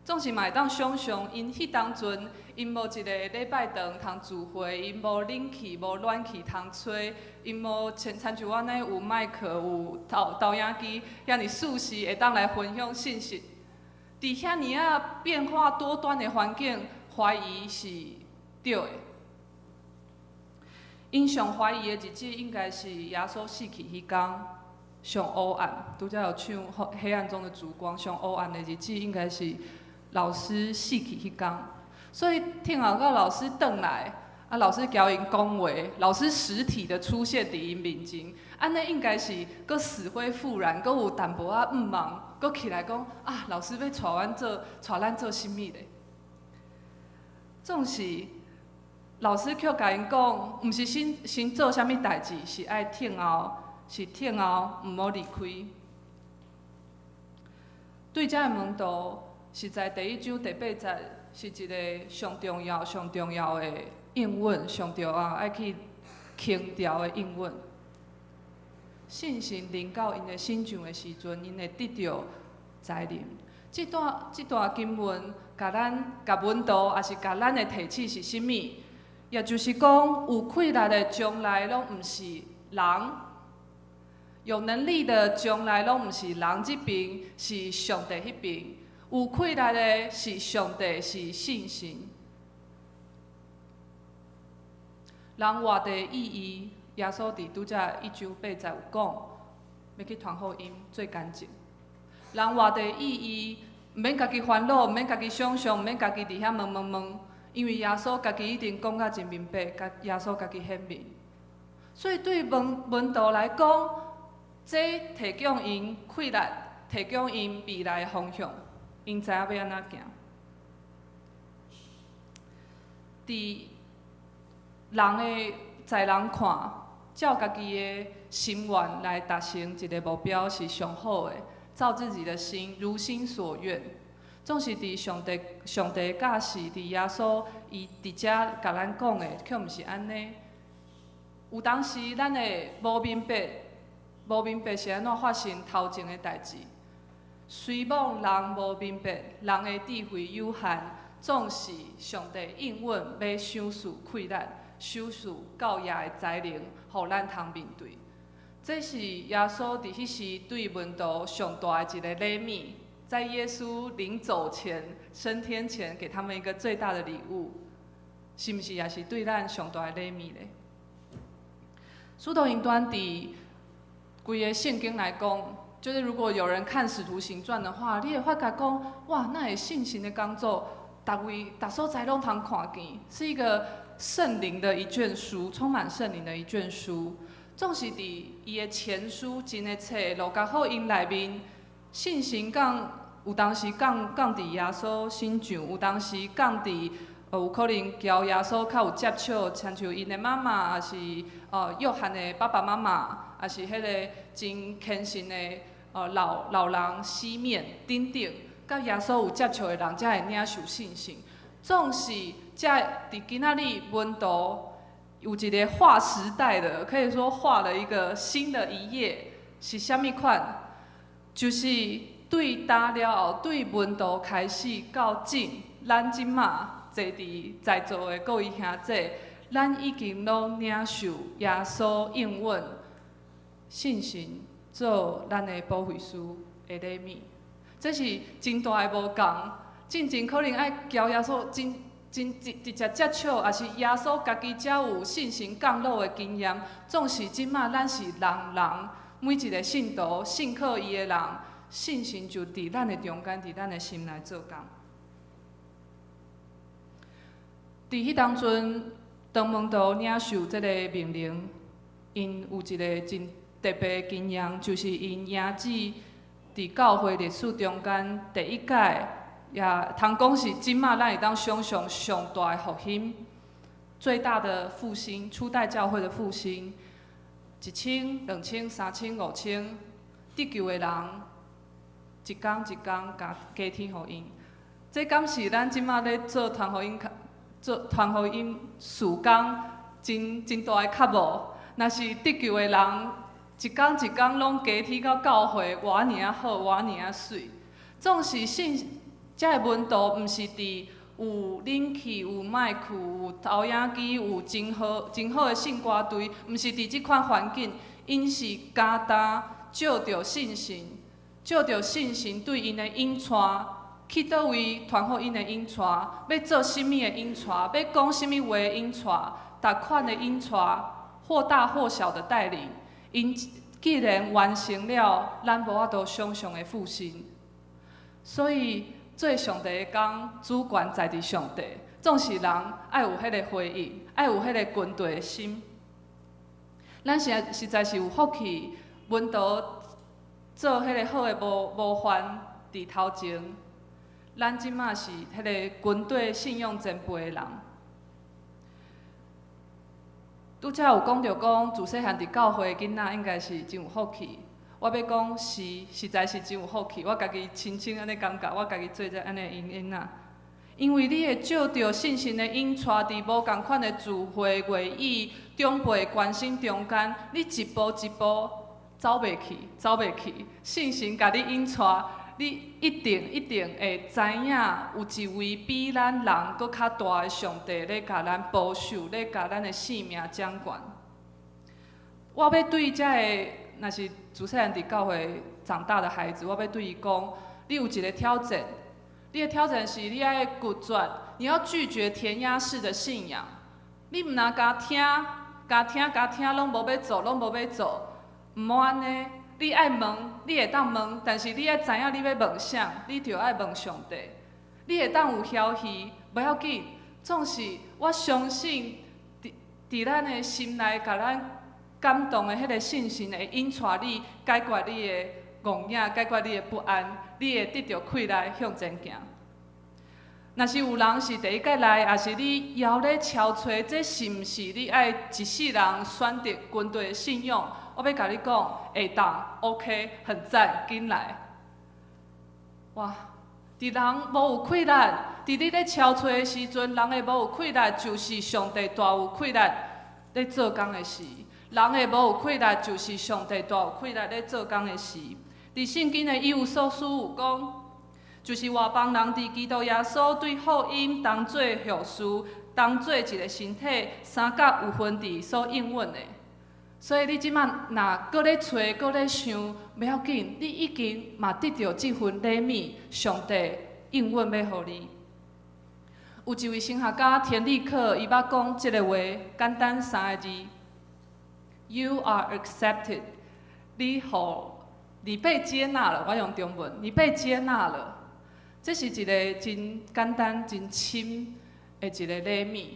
總是嘛會當想像，𪜶彼當陣，𪜶無一个禮拜堂通聚會，𪜶無冷氣、無暖氣通吹，𪜶無親親像阮按呢有麥克、有投影機，遐爾舒適會當來分享信息。佇遐爾仔變化多端的環境，懷疑是對的。𪜶上懷疑的日子，應該是耶穌死去彼工，上黑暗。拄才有唱《黑暗中的燭光》，上黑暗的日子應該是老師死去彼工。所以聽後到老師轉來，啊，老師交𪜶講話，老師實體的出現佇𪜶面前，按呢應該是閣死灰復燃，閣有淡薄仔向望，閣起來講啊，老師欲帶阮做，帶咱做啥物咧？總是老師卻共𪜶講，毋是先先做啥物代誌，是愛等候，是等候，毋好離開。對遮个門徒，實在第一章第八節。是一个上重要、上重要的應允，上重要愛去強調的應允。信神臨到𪜶的身上的時陣，𪜶會得著才能。這段經文，共咱共門徒，抑是共咱的提醒是啥物？也就是講，有氣力的從來攏毋是人，有能力的從來攏毋是人這邊，是上帝彼邊。有氣力的是上帝，是信神。人活的意義，耶穌佇拄才一章八節有講，欲去傳福音做見證。人活的意義，毋免家己煩惱，毋免家己想象，毋免家己佇遐問問問，因為耶穌家己已經講甲真明白，共耶穌家己顯明。所以對門徒來講，這提供𪜶氣力，提供𪜶未來的方向，𪜶知影欲按怎行。佇人的在人看，照家己的心願來達成一个目標是上好的，照自己的心，如心所願。總是佇上帝上帝教示，佇耶穌伊佇遮共咱講的，卻毋是按呢。有當時咱會無明白，無明白是按怎發生頭前的代誌。雖罔人無明白，人的智慧有限，總是上帝應允欲賞賜氣力、賞賜教業的才能，予咱通面對。這是耶穌佇彼時對門徒上大的一个禮物，在耶穌臨走前、升天前，給他們一個最大的禮物，是毋是也是對咱上大的禮物咧？使徒行傳佇規个聖經來講，就是如果有人看《使徒行傳》的話，你會發覺講，哇，哪會聖神的工作，逐位、逐所在攏通看見，是一個聖靈的一卷書，充滿聖靈的一卷書。總是佇伊的前書真的冊，路加福音內面，聖神降有當時降降佇耶穌身上，有當時降佇有可能交耶穌較有接觸，親像𪜶的媽媽，抑是約翰的爸爸媽媽，抑是彼个真虔信的老老人西面等等，佮耶穌有接觸的人，才會領受聖神。總是這佇今仔日門徒有一個劃時代的，可以說畫了一個新的一頁，是啥物款？就是對今了後，對門徒開始到今，咱這馬坐佇在座的各位兄弟，咱已經攏領受耶穌應允聖神做咱的保惠師的禮物，這是真大的無仝。進前可能愛交耶穌真真直直接接觸，抑是耶穌家己才有聖神降落的經驗。總是這馬咱是人人每一个信徒信靠伊的人，聖神就佇咱的中間，佇咱的心內做工。佇彼當陣，當門徒領受這个命令，𪜶有一个真特別的經驗，就是𪜶贏子佇教會歷史中間第一屆，也通講是這馬咱會當想像上大的復興，最大的復興，初代教會的復興，1000、2000、3000、5000得救的人，一工一工加加添予𪜶。這敢是咱這馬咧做傳福音、做傳福音事工真真大的較無？若是得救的人，一工一工攏加添到教會，偌爾仔好，偌爾仔媠。總是信這个門徒，毋是佇有冷氣、有麥克、有投影機、有真好、真好的聖歌隊，毋是佇這款環境，𪜶是敢焦藉著聖神，藉著聖神對𪜶的引帶，去佗位傳福音的引帶，欲做啥物的引帶，欲講啥物話的引帶，逐款的引帶，或大或小的帶領，𪜶既然完成了咱無法度想象的復興，所以做上帝的工，主權在佇上帝，總是人愛有彼个回應，愛有彼个跟隨的心。咱實實在是有福氣，門徒做彼个好的模模範佇頭前，咱這馬是彼个跟隨信仰前輩的人。拄才有講著講，自細漢佇教會的囡仔應該是真有福氣。我欲講是，實在是真有福氣。我家己親身按呢感覺，我家己做這按呢的囡仔，因為你會借著信心的引帶，佇無仝款的詞彙、話語、長輩關心中間，你一步一步走袂去，走袂去。信心共你引帶，你一定一定會知影，有一位比咱人閣較大的上帝咧，共咱保守，咧共咱的性命掌權。我欲對遮个，若是自細漢佇教會長大的孩子，我欲對伊講，你有一个挑戰。你的挑戰是你愛拒絕，你要拒絕填鴨式的信仰。你毋若共聽、共聽、共聽，攏無欲做，攏無欲做，毋好按呢。你愛問，你會當問，但是你愛知影你欲問啥，你著愛問上帝。你會當有猶豫，無要緊，總是我相信，佇咱的心內，共咱感動的彼个信心會引帶你解決你的戇影，解決你的不安，你會得著氣力向前行。若是有人是第一擺來，抑是你猶咧敲揣，這是毋是你愛一世人選擇跟隨的信仰？我欲共你講，會當，OK，很讚，緊來。哇！佇人無有氣力，佇你咧敲揣的時陣，人會無有氣力，就是上帝大有氣力咧做工的時。人會無有氣力，就是上帝大有氣力咧做工的時。佇聖經的以弗所書有講，就是外邦人佇基督耶穌對福音當做後嗣，當做一个身體，三角有分佇所應允的。所以你這擺若閣咧揣，閣咧想，袂要緊，你已經嘛得著這份禮物，上帝應允欲予你。有一位神學家田立克，伊捌講這个話，簡單三个字：You are accepted。你被接納了。我用中文，你被接納了。這是一个真簡單、真深的一个禮物。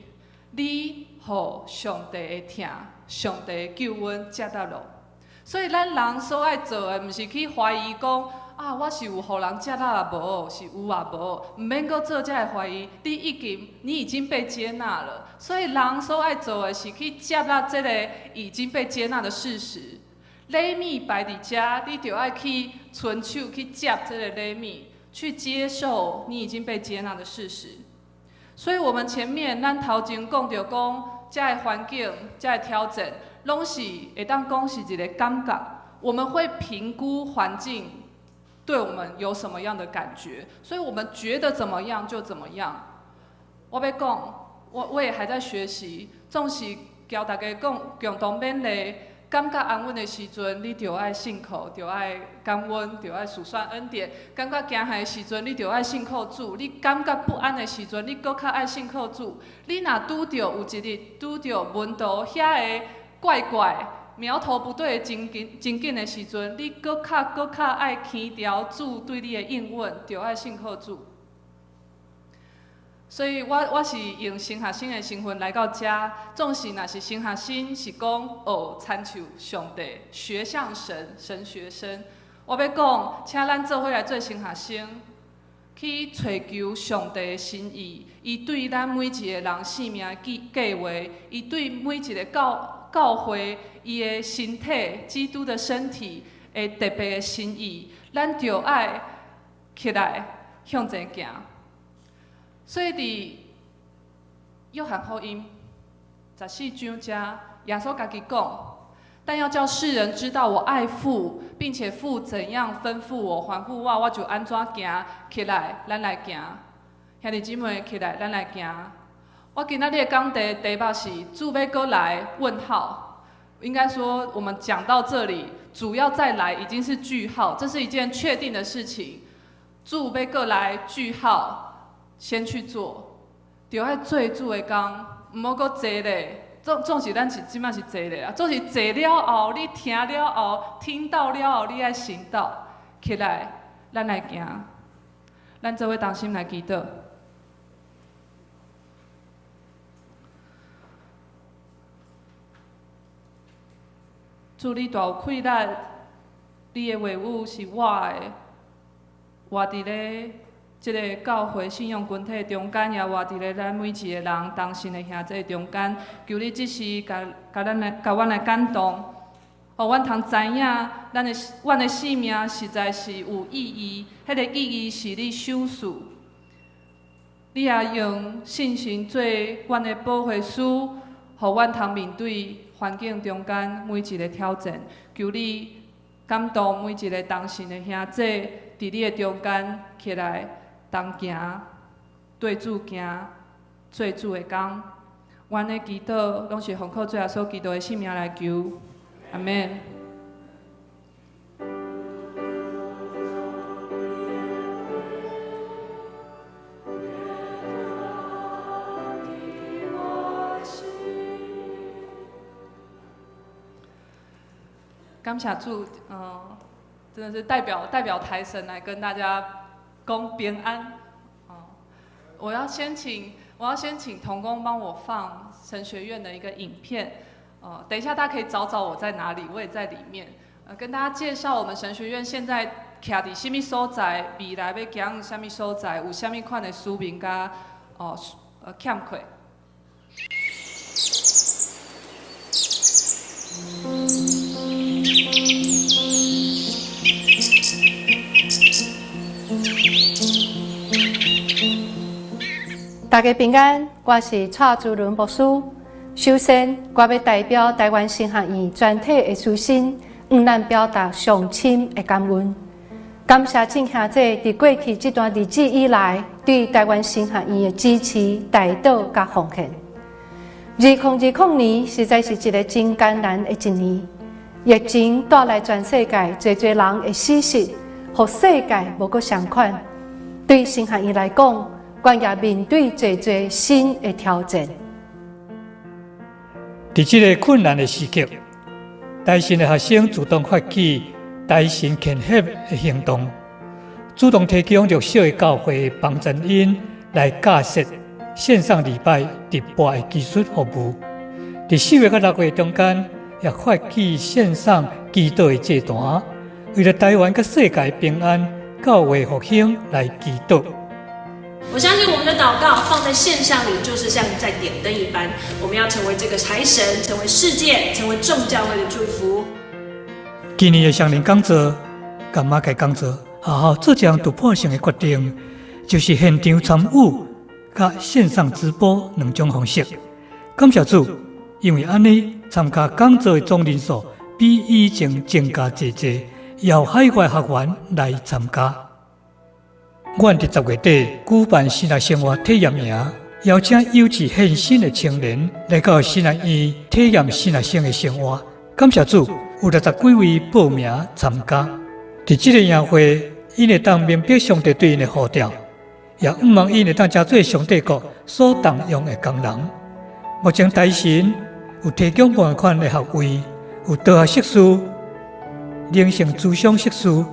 你予上帝的疼、上帝的救恩接納了。所以咱人所愛做的，毋是去懷疑講啊，我是有予人接納啊無？是有啊無？毋免閣做這个懷疑，你已經被接納了。所以人所愛做的是去接納這个已經被接納的事實。禮物擺佇遮，你著愛去伸手去接這个禮物，去接受你已經被接納的事實。所以，我們前面咱頭前講著講，遮个環境、遮个挑戰，攏是會當講是一个感覺。我們會評估環境對我們有什麼樣的感覺，所以我們覺得怎麼樣就怎麼樣。我欲講，我也還在學習，總是教大家講共同勉勵。感覺安穩的時陣，你著愛信靠，著愛感恩，著愛數算恩典。感覺驚嚇的時陣，你著愛信靠主。你感覺不安的時陣，你閣較愛信靠主。你若拄著有一日拄著門徒遐个怪怪、苗頭不對的情景的時陣，你閣較愛牽牢主對你的應允，著愛信靠主。所以我是用神學生的身份來到遮，總是若是神學生是講學參像上帝，學像神，神學生。我欲講，請咱做伙來做神學生，去揣求上帝的心意，伊對咱每一个人性命的計劃，伊對每一个教會伊的身體，基督的身體的特別的心意，咱著愛起來向前行。所以佇約翰福音14章遮，耶穌家己講，但要叫世人知道我愛父，並且父怎樣吩咐我、吩咐我，我就按怎行。起來，咱來行。兄弟姊妹，起來，咱來行。我今仔日的講題題目是主欲閣來？問號。應該說，我們講到這裡，主要再來已經是句號，這是一件確定的事情。主欲閣來？句號。先去做，著愛做主的工，毋好閣坐咧。總是咱是這擺是坐咧啊，總是坐了後，你聽了後，聽到了後，你愛行動起來，咱來行，咱做伙同心來祈禱。主你大有氣力，你的話語是活的，活佇咧這个教會信仰群體中間，也活佇咧咱每一个人同心的兄弟中間。求你這時共阮來感動，予阮通知影，阮的生命實在是有意義，彼个意義是你賞賜。你也用信心做阮的保惠師，予阮通面對環境中間每一个挑戰。求你感動每一个同信的兄弟，佇你的中間起來同行，對主行，做主的工。阮的祈禱攏是奉靠主耶穌基督的聖名來求，阿們。感謝主，真的是代表台神來跟大家講平安。我要先請同工幫我放神學院的一個影片。等一下大家可以找找我在哪裡，我也在裡面。跟大家介紹我們神學院現在徛佇啥物所在，未來欲行啥物所在，有啥物款的使命佮欠缺。大家平安，我是蔡珠倫牧師。首先，我欲代表台灣神學院全體的師生，向咱表達上深的感恩。感謝眾兄弟佇過去這段日子以來，對台灣神學院的支持、代禱佮奉獻。2020年實在是一个真艱難的一年，疫情帶來全世界濟濟人的死訊，予世界無閣相仝。對神學院來講，阮也面對濟濟新的挑戰。佇這个困難的時刻，台神的學生主動發起台神献血的行動，主動提供弱小的教會幫助𪜶來架設線上禮拜直播的技術服務。佇4月佮6月中間，也發起線上祈禱的祭壇，為了台灣佮世界平安、教會復興來祈禱。我相信我們的禱告放在線上裡，就是像在點燈一般。我們要成為這個財神，成為世界，成為眾教會的祝福。今年的雙年講座，佮馬偕講座，學校做一項突破性的決定，就是現場參與佮線上直播兩種方式。感謝主，因為按呢參加講座的總人數比以前增加濟濟，也有海外學員來參加。阮佇10月底舉辦神學生活體驗營，邀請有志獻身的青年來到神學院體驗神學生的生活。感謝主，有60幾位報名參加。佇這个營會，𪜶會當明白上帝對𪜶的呼召，也向望𪜶會當成做上帝國所動用的工人。目前台神有提供無仝款的學位，有道學碩士、靈性諮商碩士、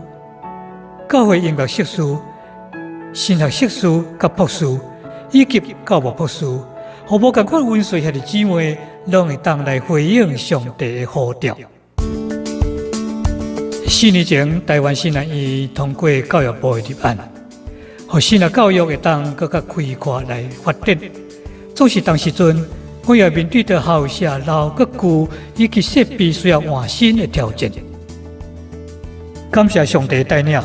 教會音樂碩士、神學碩士佮博士，以及教牧博士，予無仝款溫順兄弟姊妹，攏會當來回應上帝的呼召。4年前，台灣神學院通過教育部的立案，予神學教育會當閣較開闊來發展。總是當時陣，我也面對著校舍老閣舊以及設備需要換新的挑戰。感謝上帝帶領，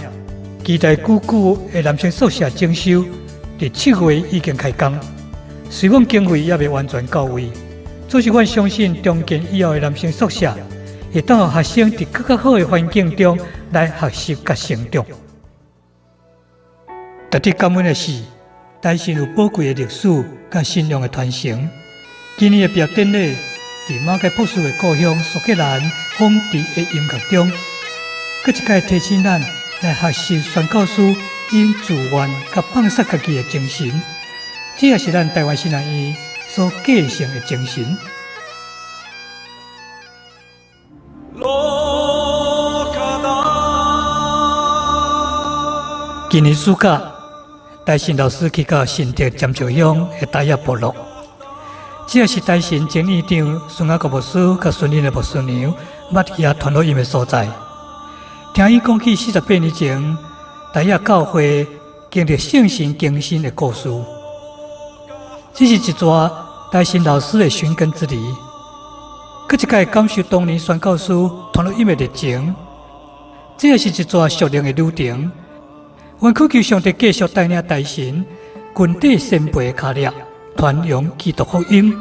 期待久久的男生宿舍整修，佇7月已經開工。雖講經費猶未完全到位，總是阮相信重建以後的男生宿舍，會當予學生佇閣較好的環境中來學習佮成長。值得感恩的是，台神有寶貴的歷史佮信仰的傳承。今年的畢業典禮，佇馬偕博士的故鄉蘇格蘭風笛的音樂中，閣一擺提醒咱來學習宣教師𪜶自願佮放捨家己的精神，這也是咱台灣神學院所繼承的精神。今年暑假，台神老師去到新竹尖石鄉的大雅部落，這也是台神前院長孫雅各牧師佮孫恁的牧師娘捌去遐傳福音的所在。聽伊講起48年前，大雅教會經歷聖神更新的故事，這是一段台神老師的尋根之旅，閣一擺感受當年宣教師傳福音的熱情，這也是一段屬靈的旅程。阮懇求上帝繼續帶領台神，軍隊先輩跤力，傳揚基督福音。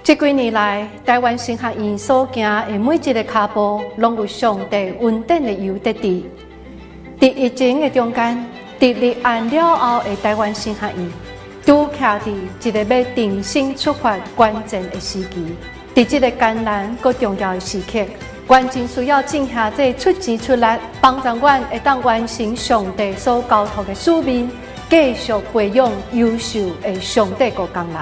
這幾年來，臺灣神學院所行的每一个跤步，攏有上帝恩典的油滴滴。佇疫情的中間，佇立案了後的臺灣神學院，拄徛佇一个欲重新出發關鍵的時期。佇這个艱難閣重要的時刻，阮真需要眾兄弟出錢出力，幫助阮會當完成上帝所交託的使命，繼續培養優秀的上帝國工人。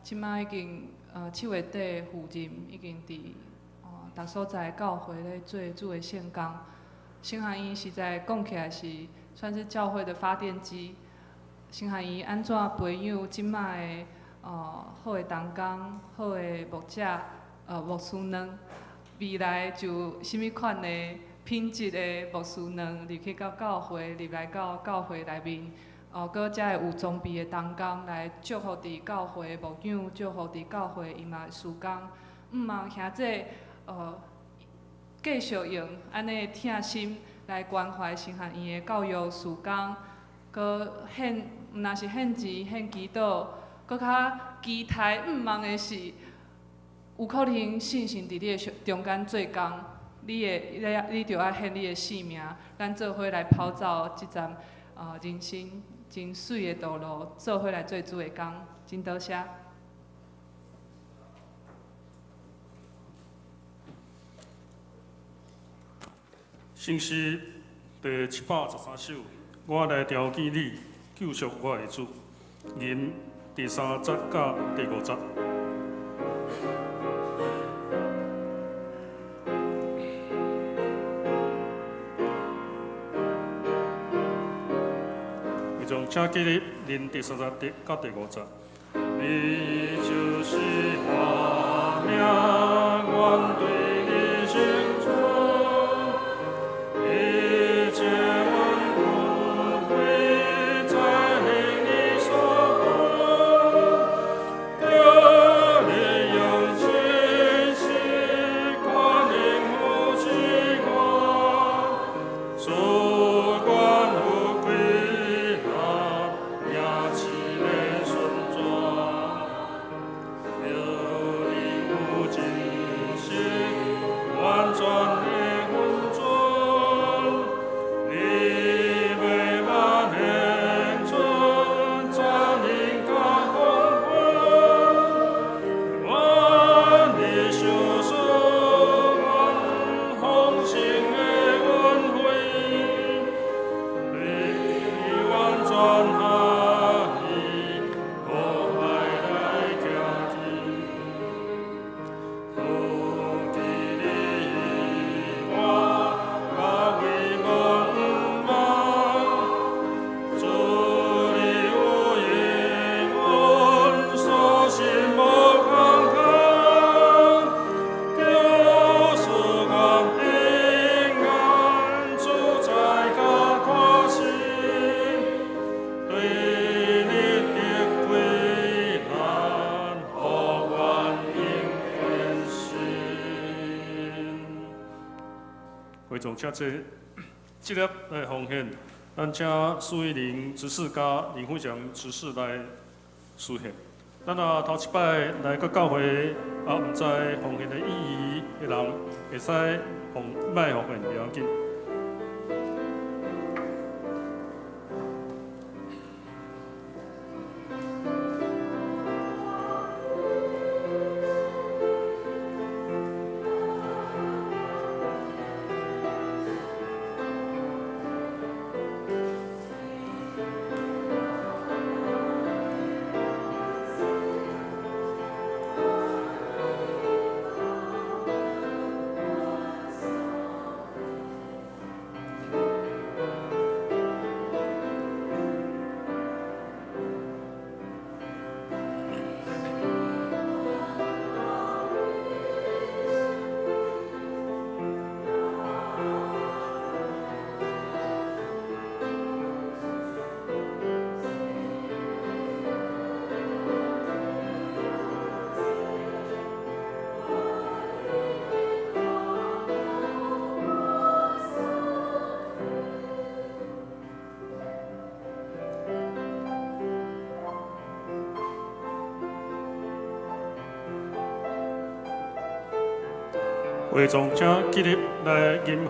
這擺已經7月底赴任，已經佇逐所在教會咧做主的聖工。神學院實在講起來是算是教會的發電機。神學院按怎培養這擺的好的同工、好的牧者、牧師們，未來就啥物款的品質的牧師們入去到教會，入來到教會內面。閣才會有裝備的同工來祝福佇教會牧養，祝福佇教會伊嘛事工。毋望兄弟繼續用按呢疼心來關懷神學院的教育事工，閣獻毋但是獻錢獻祈禱，閣較期待毋望的是，有可能信神佇你的中間做工，你著愛獻你的性命，咱做伙來跑走這站人生真媠的道路，做伙來做主的工，真多謝。聖詩第713首，我來朝見你，救贖我的主。吟第三節佮第五節。請記得恁第三節佮第五節。你就是我命，願對你成全，一切阮不會再令你所困，求你用信心關心扶持我，賜阮有貴難，也試煉順轉，求你有真實完全的恩准，你袂萬獻出讚榮佮豐富，願你賞賜阮豐盛的恩惠，對你完全合意，苦海來行去。不記你我，我為無望，主你有應允，所信無空空，求賜阮平安，自在佮寬心，對你得歸難，予阮永堅信。會眾請這這粒來奉獻，咱請蘇玉玲執事佮林富祥執事來書獻。咱若頭一擺來到教會，也毋知奉獻的意義的人，會使奉莫奉獻，袂要緊。會眾請起立來吟奉獻的詩。這个報告，佇報告的內心，咱來讀今仔日的金句。佇敘事單的上後壁，啊，我來讀一遍，啊，請會眾來讀兩遍。獨獨聖神臨到恁的時，恁欲得著才能，閣佇耶路撒冷、遍猶大、佮撒瑪利亞，直到地極，欲做我的見證。使徒行傳第一章第八節，請。咱掀開週報第一頁，咱11會呢，特首的長執，啊，長老是王浩杰長老，啊，黃光執事是拜六，啊，賴建義執事是禮拜，啊，咱那11月15，啊，佮11月22，22是後禮拜，咱啊，事奉的人員，啊，咱家己來看，啊，家己來注意。啊，教育部的課程、課程佮主任的聚會，啊，咱時間啊，佮課程的內容，啊，咱請家己來看。啊，第二啊，咱週間的聚會，啊，佮咱教會小組的聚會，啊，咱家己來啊看來參加。咱掀開週報第三頁，咱啊教會小組的代禱的事項，啊，咱除了為咱身體減安，啊，咱疫情的關係。啊，咱教會的聘牧啊等等啊，咱來祈禱。啊，第四頁啊，這是咱頂禮拜奉獻明明細。啊，若咱來看覓，啊，若有奉獻若有問題，啊，來來 check 彼个，共彼个長執啊來做更正。啊，第五頁消息報告。本日是11月15，第一。啊，今仔日為著臺灣神學院的奉獻主日，啊，咱真正歡迎啊陳義安實習生啊前來請安分享佮報告學院的情況。咱來為啊神學院的事工來代禱佮奉獻。啊，咱等一个啊啊代禱佮介紹的時間內，欲請彼个啊曾正義傳道啊來做咱的頒發啊那個獎學金。啊，第三，咱今仔日中晝12點，佇701來會室來召開啊傳道部啊佮聖誕節啊籌備的會議。咱請傳道部的部員啊佮主任的校長、各團契的會長、社區才藝班的主委。佮敬拜團的團長啊，以上的人員啊，請來出席來參會。啊，主日11月22日中晝12點半，佇9樓來召開主任會會會議，請啊主任同工來參與，咱有準備便當。啊，小會的消息，咱這教會防疫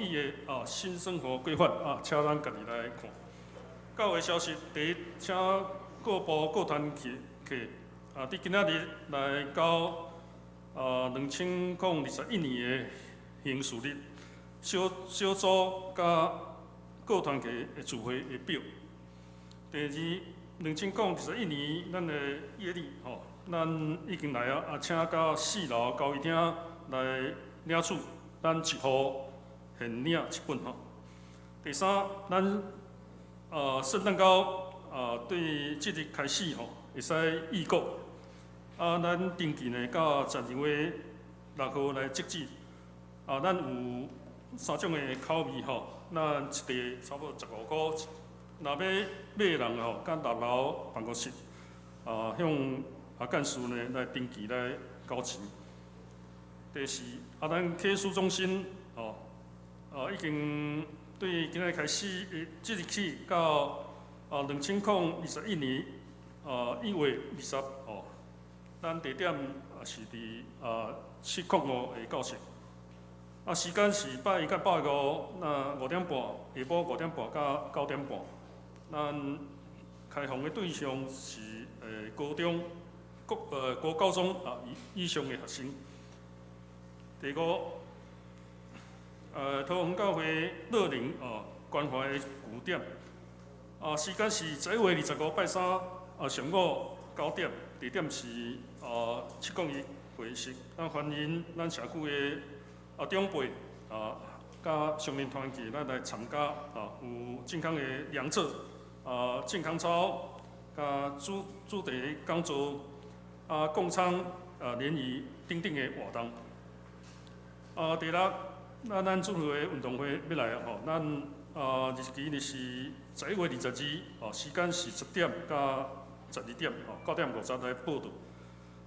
的啊新生活規範啊，請咱家己來看。教會消息，第一，請各部各團體啊，佇今仔日來到2021年的行事历，小小组佮各团体的聚会的表。第二，2021年咱的月历吼，咱已经来啊，啊，请到四楼交谊厅来领取，咱一户现领一本吼。第三，咱圣诞到对这日开始吼，会使预购。啊，咱登记呢，到12月6号来截止。啊，咱有三种的口味吼，咱一袋差不多15箍。若要买的人吼，佮六楼办公室啊，向啊干事呢来登记来交钱。第四，啊，咱启书中心吼，啊，已经对今仔日开始，即日起到啊2021年1月20吼，咱地点也是伫啊705的教室。啊，时间是拜一佮拜五，那五点半，下晡五点半到9点半。咱开放的对象是高中、国高中啊以上的学生。第五，桃园教会乐龄啊关怀的据点，啊时间是11月25拜三啊上午9点，地点是啊701会议室。咱欢迎咱社区的啊长辈啊，佮相邻团体咱来参加啊，有健康的量测啊，健康操，佮主题讲座啊，共餐啊，联谊等等的活动。啊，第六，那咱主会运动会欲来啊吼，咱啊日期呢是11月22，哦，时间是10点到12点，吼，9点50来报到。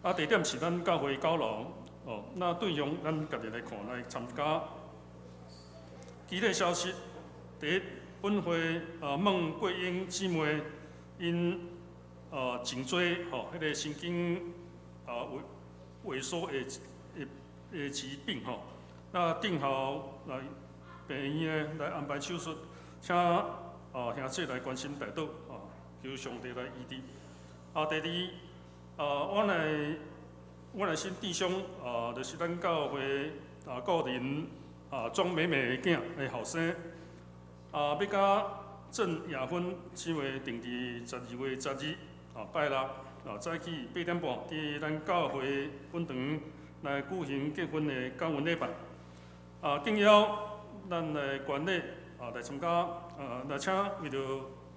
啊，地点是咱教会9楼，哦，那对象咱家己来看来参加。其他消息，第一，本会啊孟桂英姊妹𪜶啊颈椎吼，彼个神经啊萎缩的疾病吼。那定好来病院呢来安排手术，请啊兄姊来关心代祷啊，求上帝来医治。啊，第二，啊，我来新弟兄啊，就是咱教会啊个人啊庄美美的囝的后生，啊，欲佮郑雅芬姊妹订伫12月12啊拜六啊早起8点半，伫咱教会本堂来举行结婚的感恩礼拜。啊，敬邀咱的管理啊来参加，啊来请为著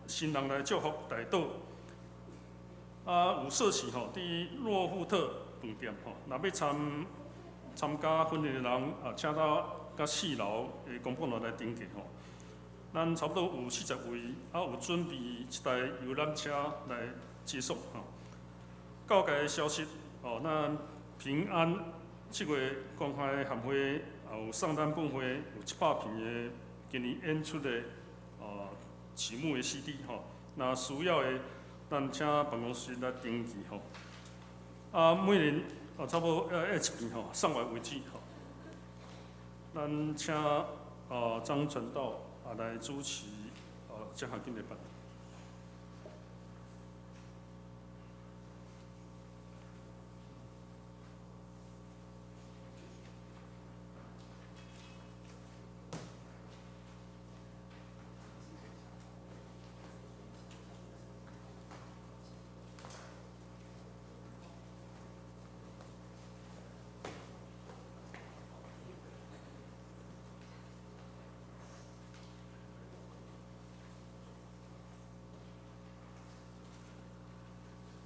新人来祝福代祷。啊，有设施吼，伫诺富特饭店吼，若欲参加婚礼的人啊，请到佮四楼的公布楼来登记吼。咱差不多有40位，啊有准备一台游览车来接送吼。教界的消息哦，咱平安七月关怀协会。有送咱本会有700片的今年演出的啊曲目的 CD 吼，若需要的，咱请办公室来登记吼。啊，每人啊差不多要一片吼，送完为止吼。咱请啊张传道啊来主持啊这项敬礼拜。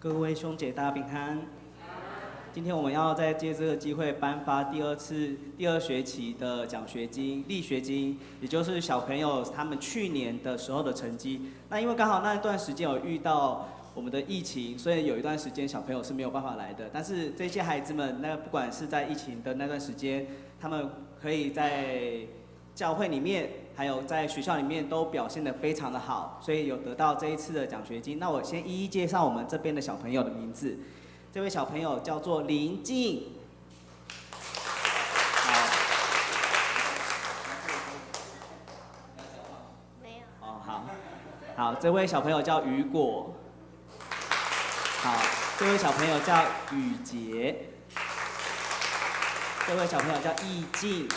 各位兄姐，大家平安。今天我们要再借这个机会颁发第二次第二学期的奖学金、励学金，也就是小朋友他们去年的时候的成绩。那因为刚好那一段时间有遇到我们的疫情，所以有一段时间小朋友是没有办法来的。但是这些孩子们，那不管是在疫情的那段时间，他们可以在教会里面，还有在学校里面都表现得非常的好，所以有得到这一次的奖学金。那我先一一介绍我们这边的小朋友的名字。这位小朋友叫做林静。好。没有。哦，好。好，这位小朋友叫雨果。好，这位小朋友叫雨杰。這位小朋友叫易靜，這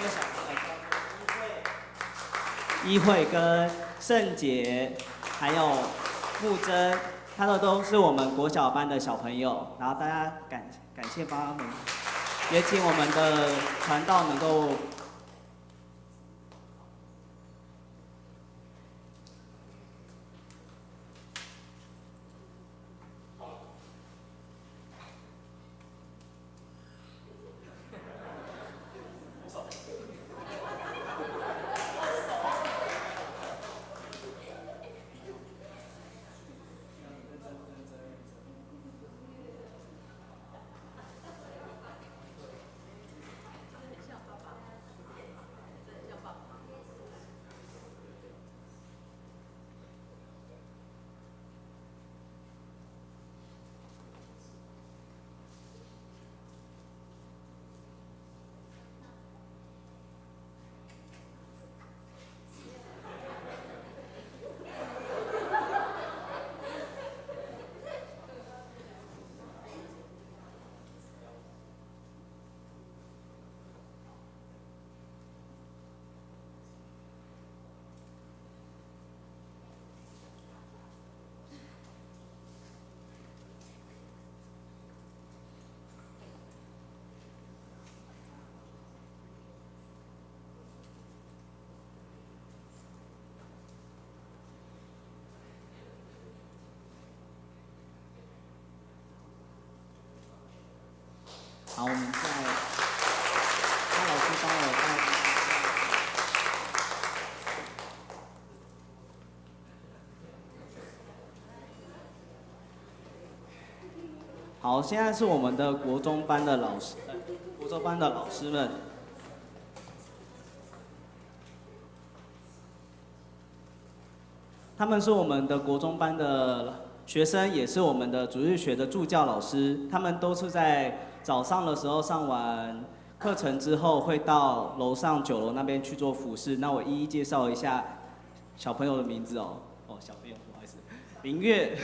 位小朋友叫做伊慧，伊慧跟聖傑，還有木真，他們都是我們國小班的小朋友。然後大家感謝幫他們，也請我們的傳道能夠。好，我們再，那老師幫我帶。好，現在是我們的國中班的老師，國中班的老師們，他們是我們的國中班的學生，也是我們的主日學的助教老師，他們都是在早上的時候上完課程之後，會到樓上9樓那邊去做服事。那我一一介紹一下小朋友的名字哦。哦，小朋友，不好意思，林月，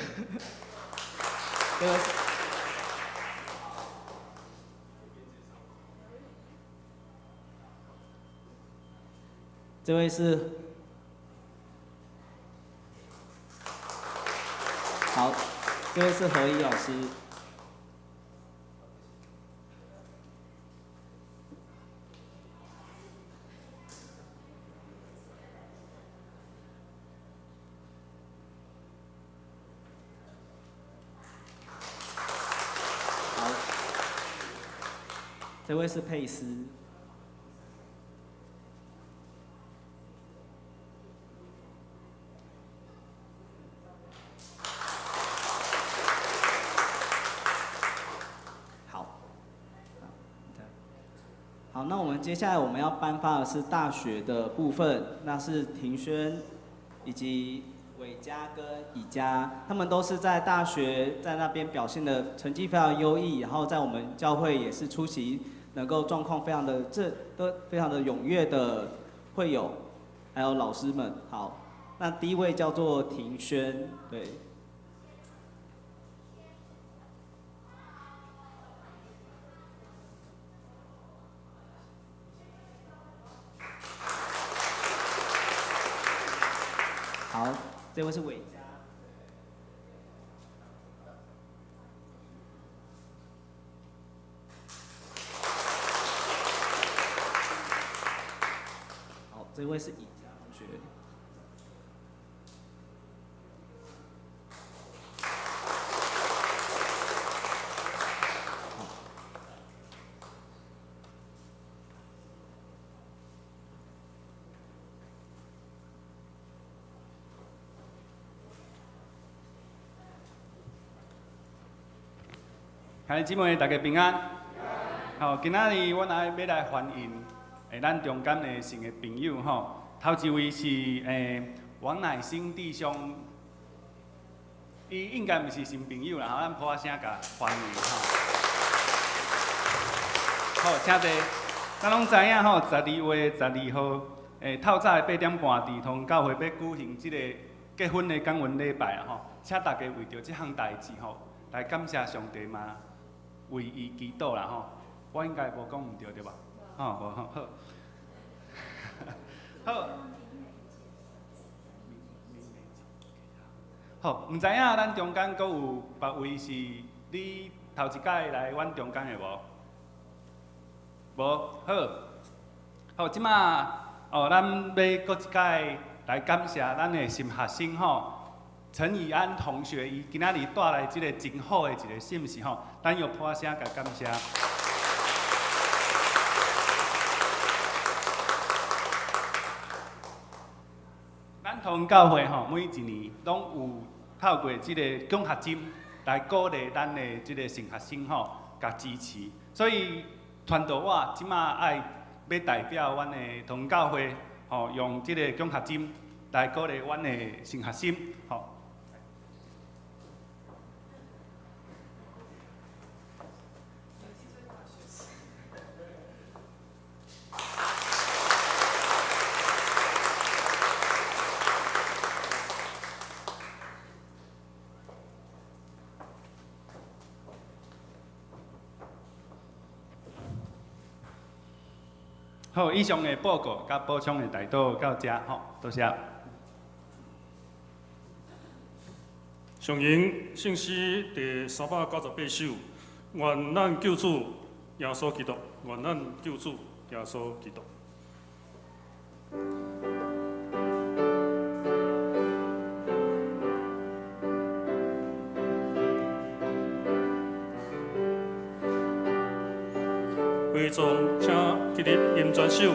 這位是，好，這位是何怡老師。好，這位是佩斯。好，好，那我們接下來我們要頒發的是大學的部分，那是庭軒以及偉嘉跟以嘉，他們都是在大學在那邊表現的成績非常優異，然後在我們教會也是出席，能夠狀況非常的這都非常的踴躍的會友，還有老師們。好，那第一位叫做庭軒，對。好，這位是偉嘉。好，這位是以嘉同學。兄弟姊妹，大家平安。好，今仔日阮愛欲來歡迎咱中間的新的朋友吼。頭一位是王乃興弟兄，伊應該毋是新朋友啦，吼，咱拍聲共歡迎吼。好，請坐。咱攏知影吼，12月12號，透早的8點半，佇通教會欲舉行這個結婚的感恩禮拜啊吼，請大家為著這項代誌吼，來感謝上帝嘛。為伊祈禱啦吼。我應該無講毋對對吧？吼，無吼，好。好。好，毋知影咱中間閣有別位是你頭一擺來阮中間的無？無，好。好，這馬哦，咱欲閣一擺來感謝咱的新學生吼，陳以安同學，伊今仔日帶來這个真好的一个信息吼，咱用拍聲共感謝。咱同教會吼，每一年攏有透過這个獎學金來鼓勵咱的這个新學生吼，共支持。所以傳道我這馬愛欲代表阮的同教會吼，用這个獎學金來鼓勵阮的新學生吼。好，以上的報告佮補充的代禱到遮吼，多謝。上引聖詩第398首，願咱救主耶穌基督，願咱救主耶穌基督。會眾請起立吟全首，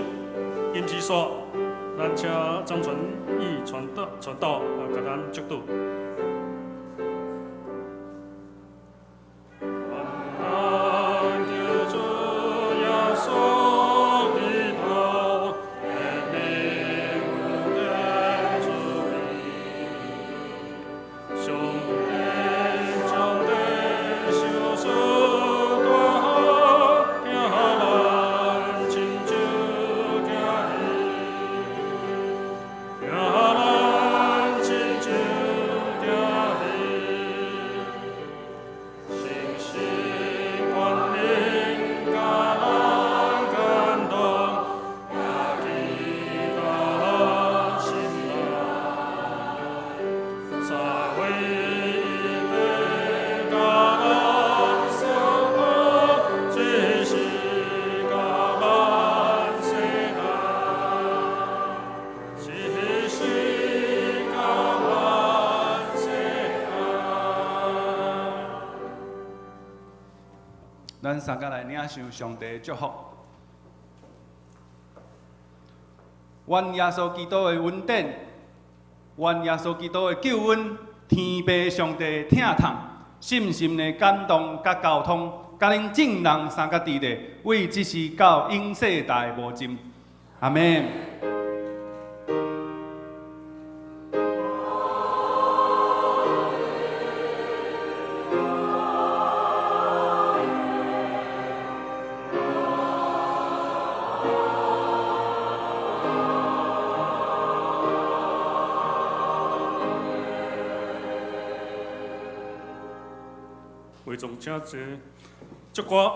吟之煞，咱請張傳義傳道傳道啊，共咱祝禱。咱三个來領受上帝的祝福。願耶穌基督的恩典，願耶穌基督的救恩，天父上帝的疼痛，深深的感動佮交通，佮恁眾人三個佇咧，為這時到永世代無盡。阿們。會眾請坐，祝歌。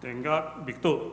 电压密度。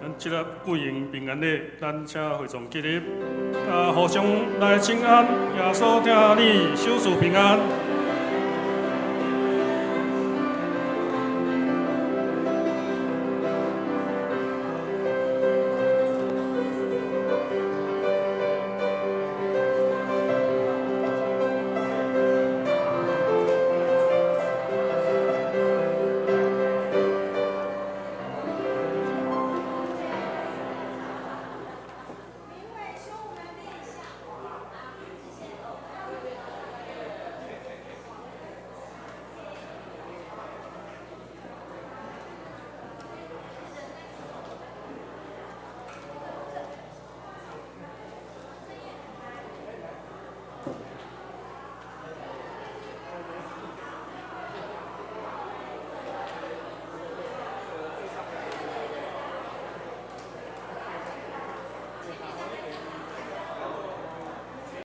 咱這粒舉行平安禮，咱請會眾起立，啊，互相來請安，耶穌疼你，守賜平安。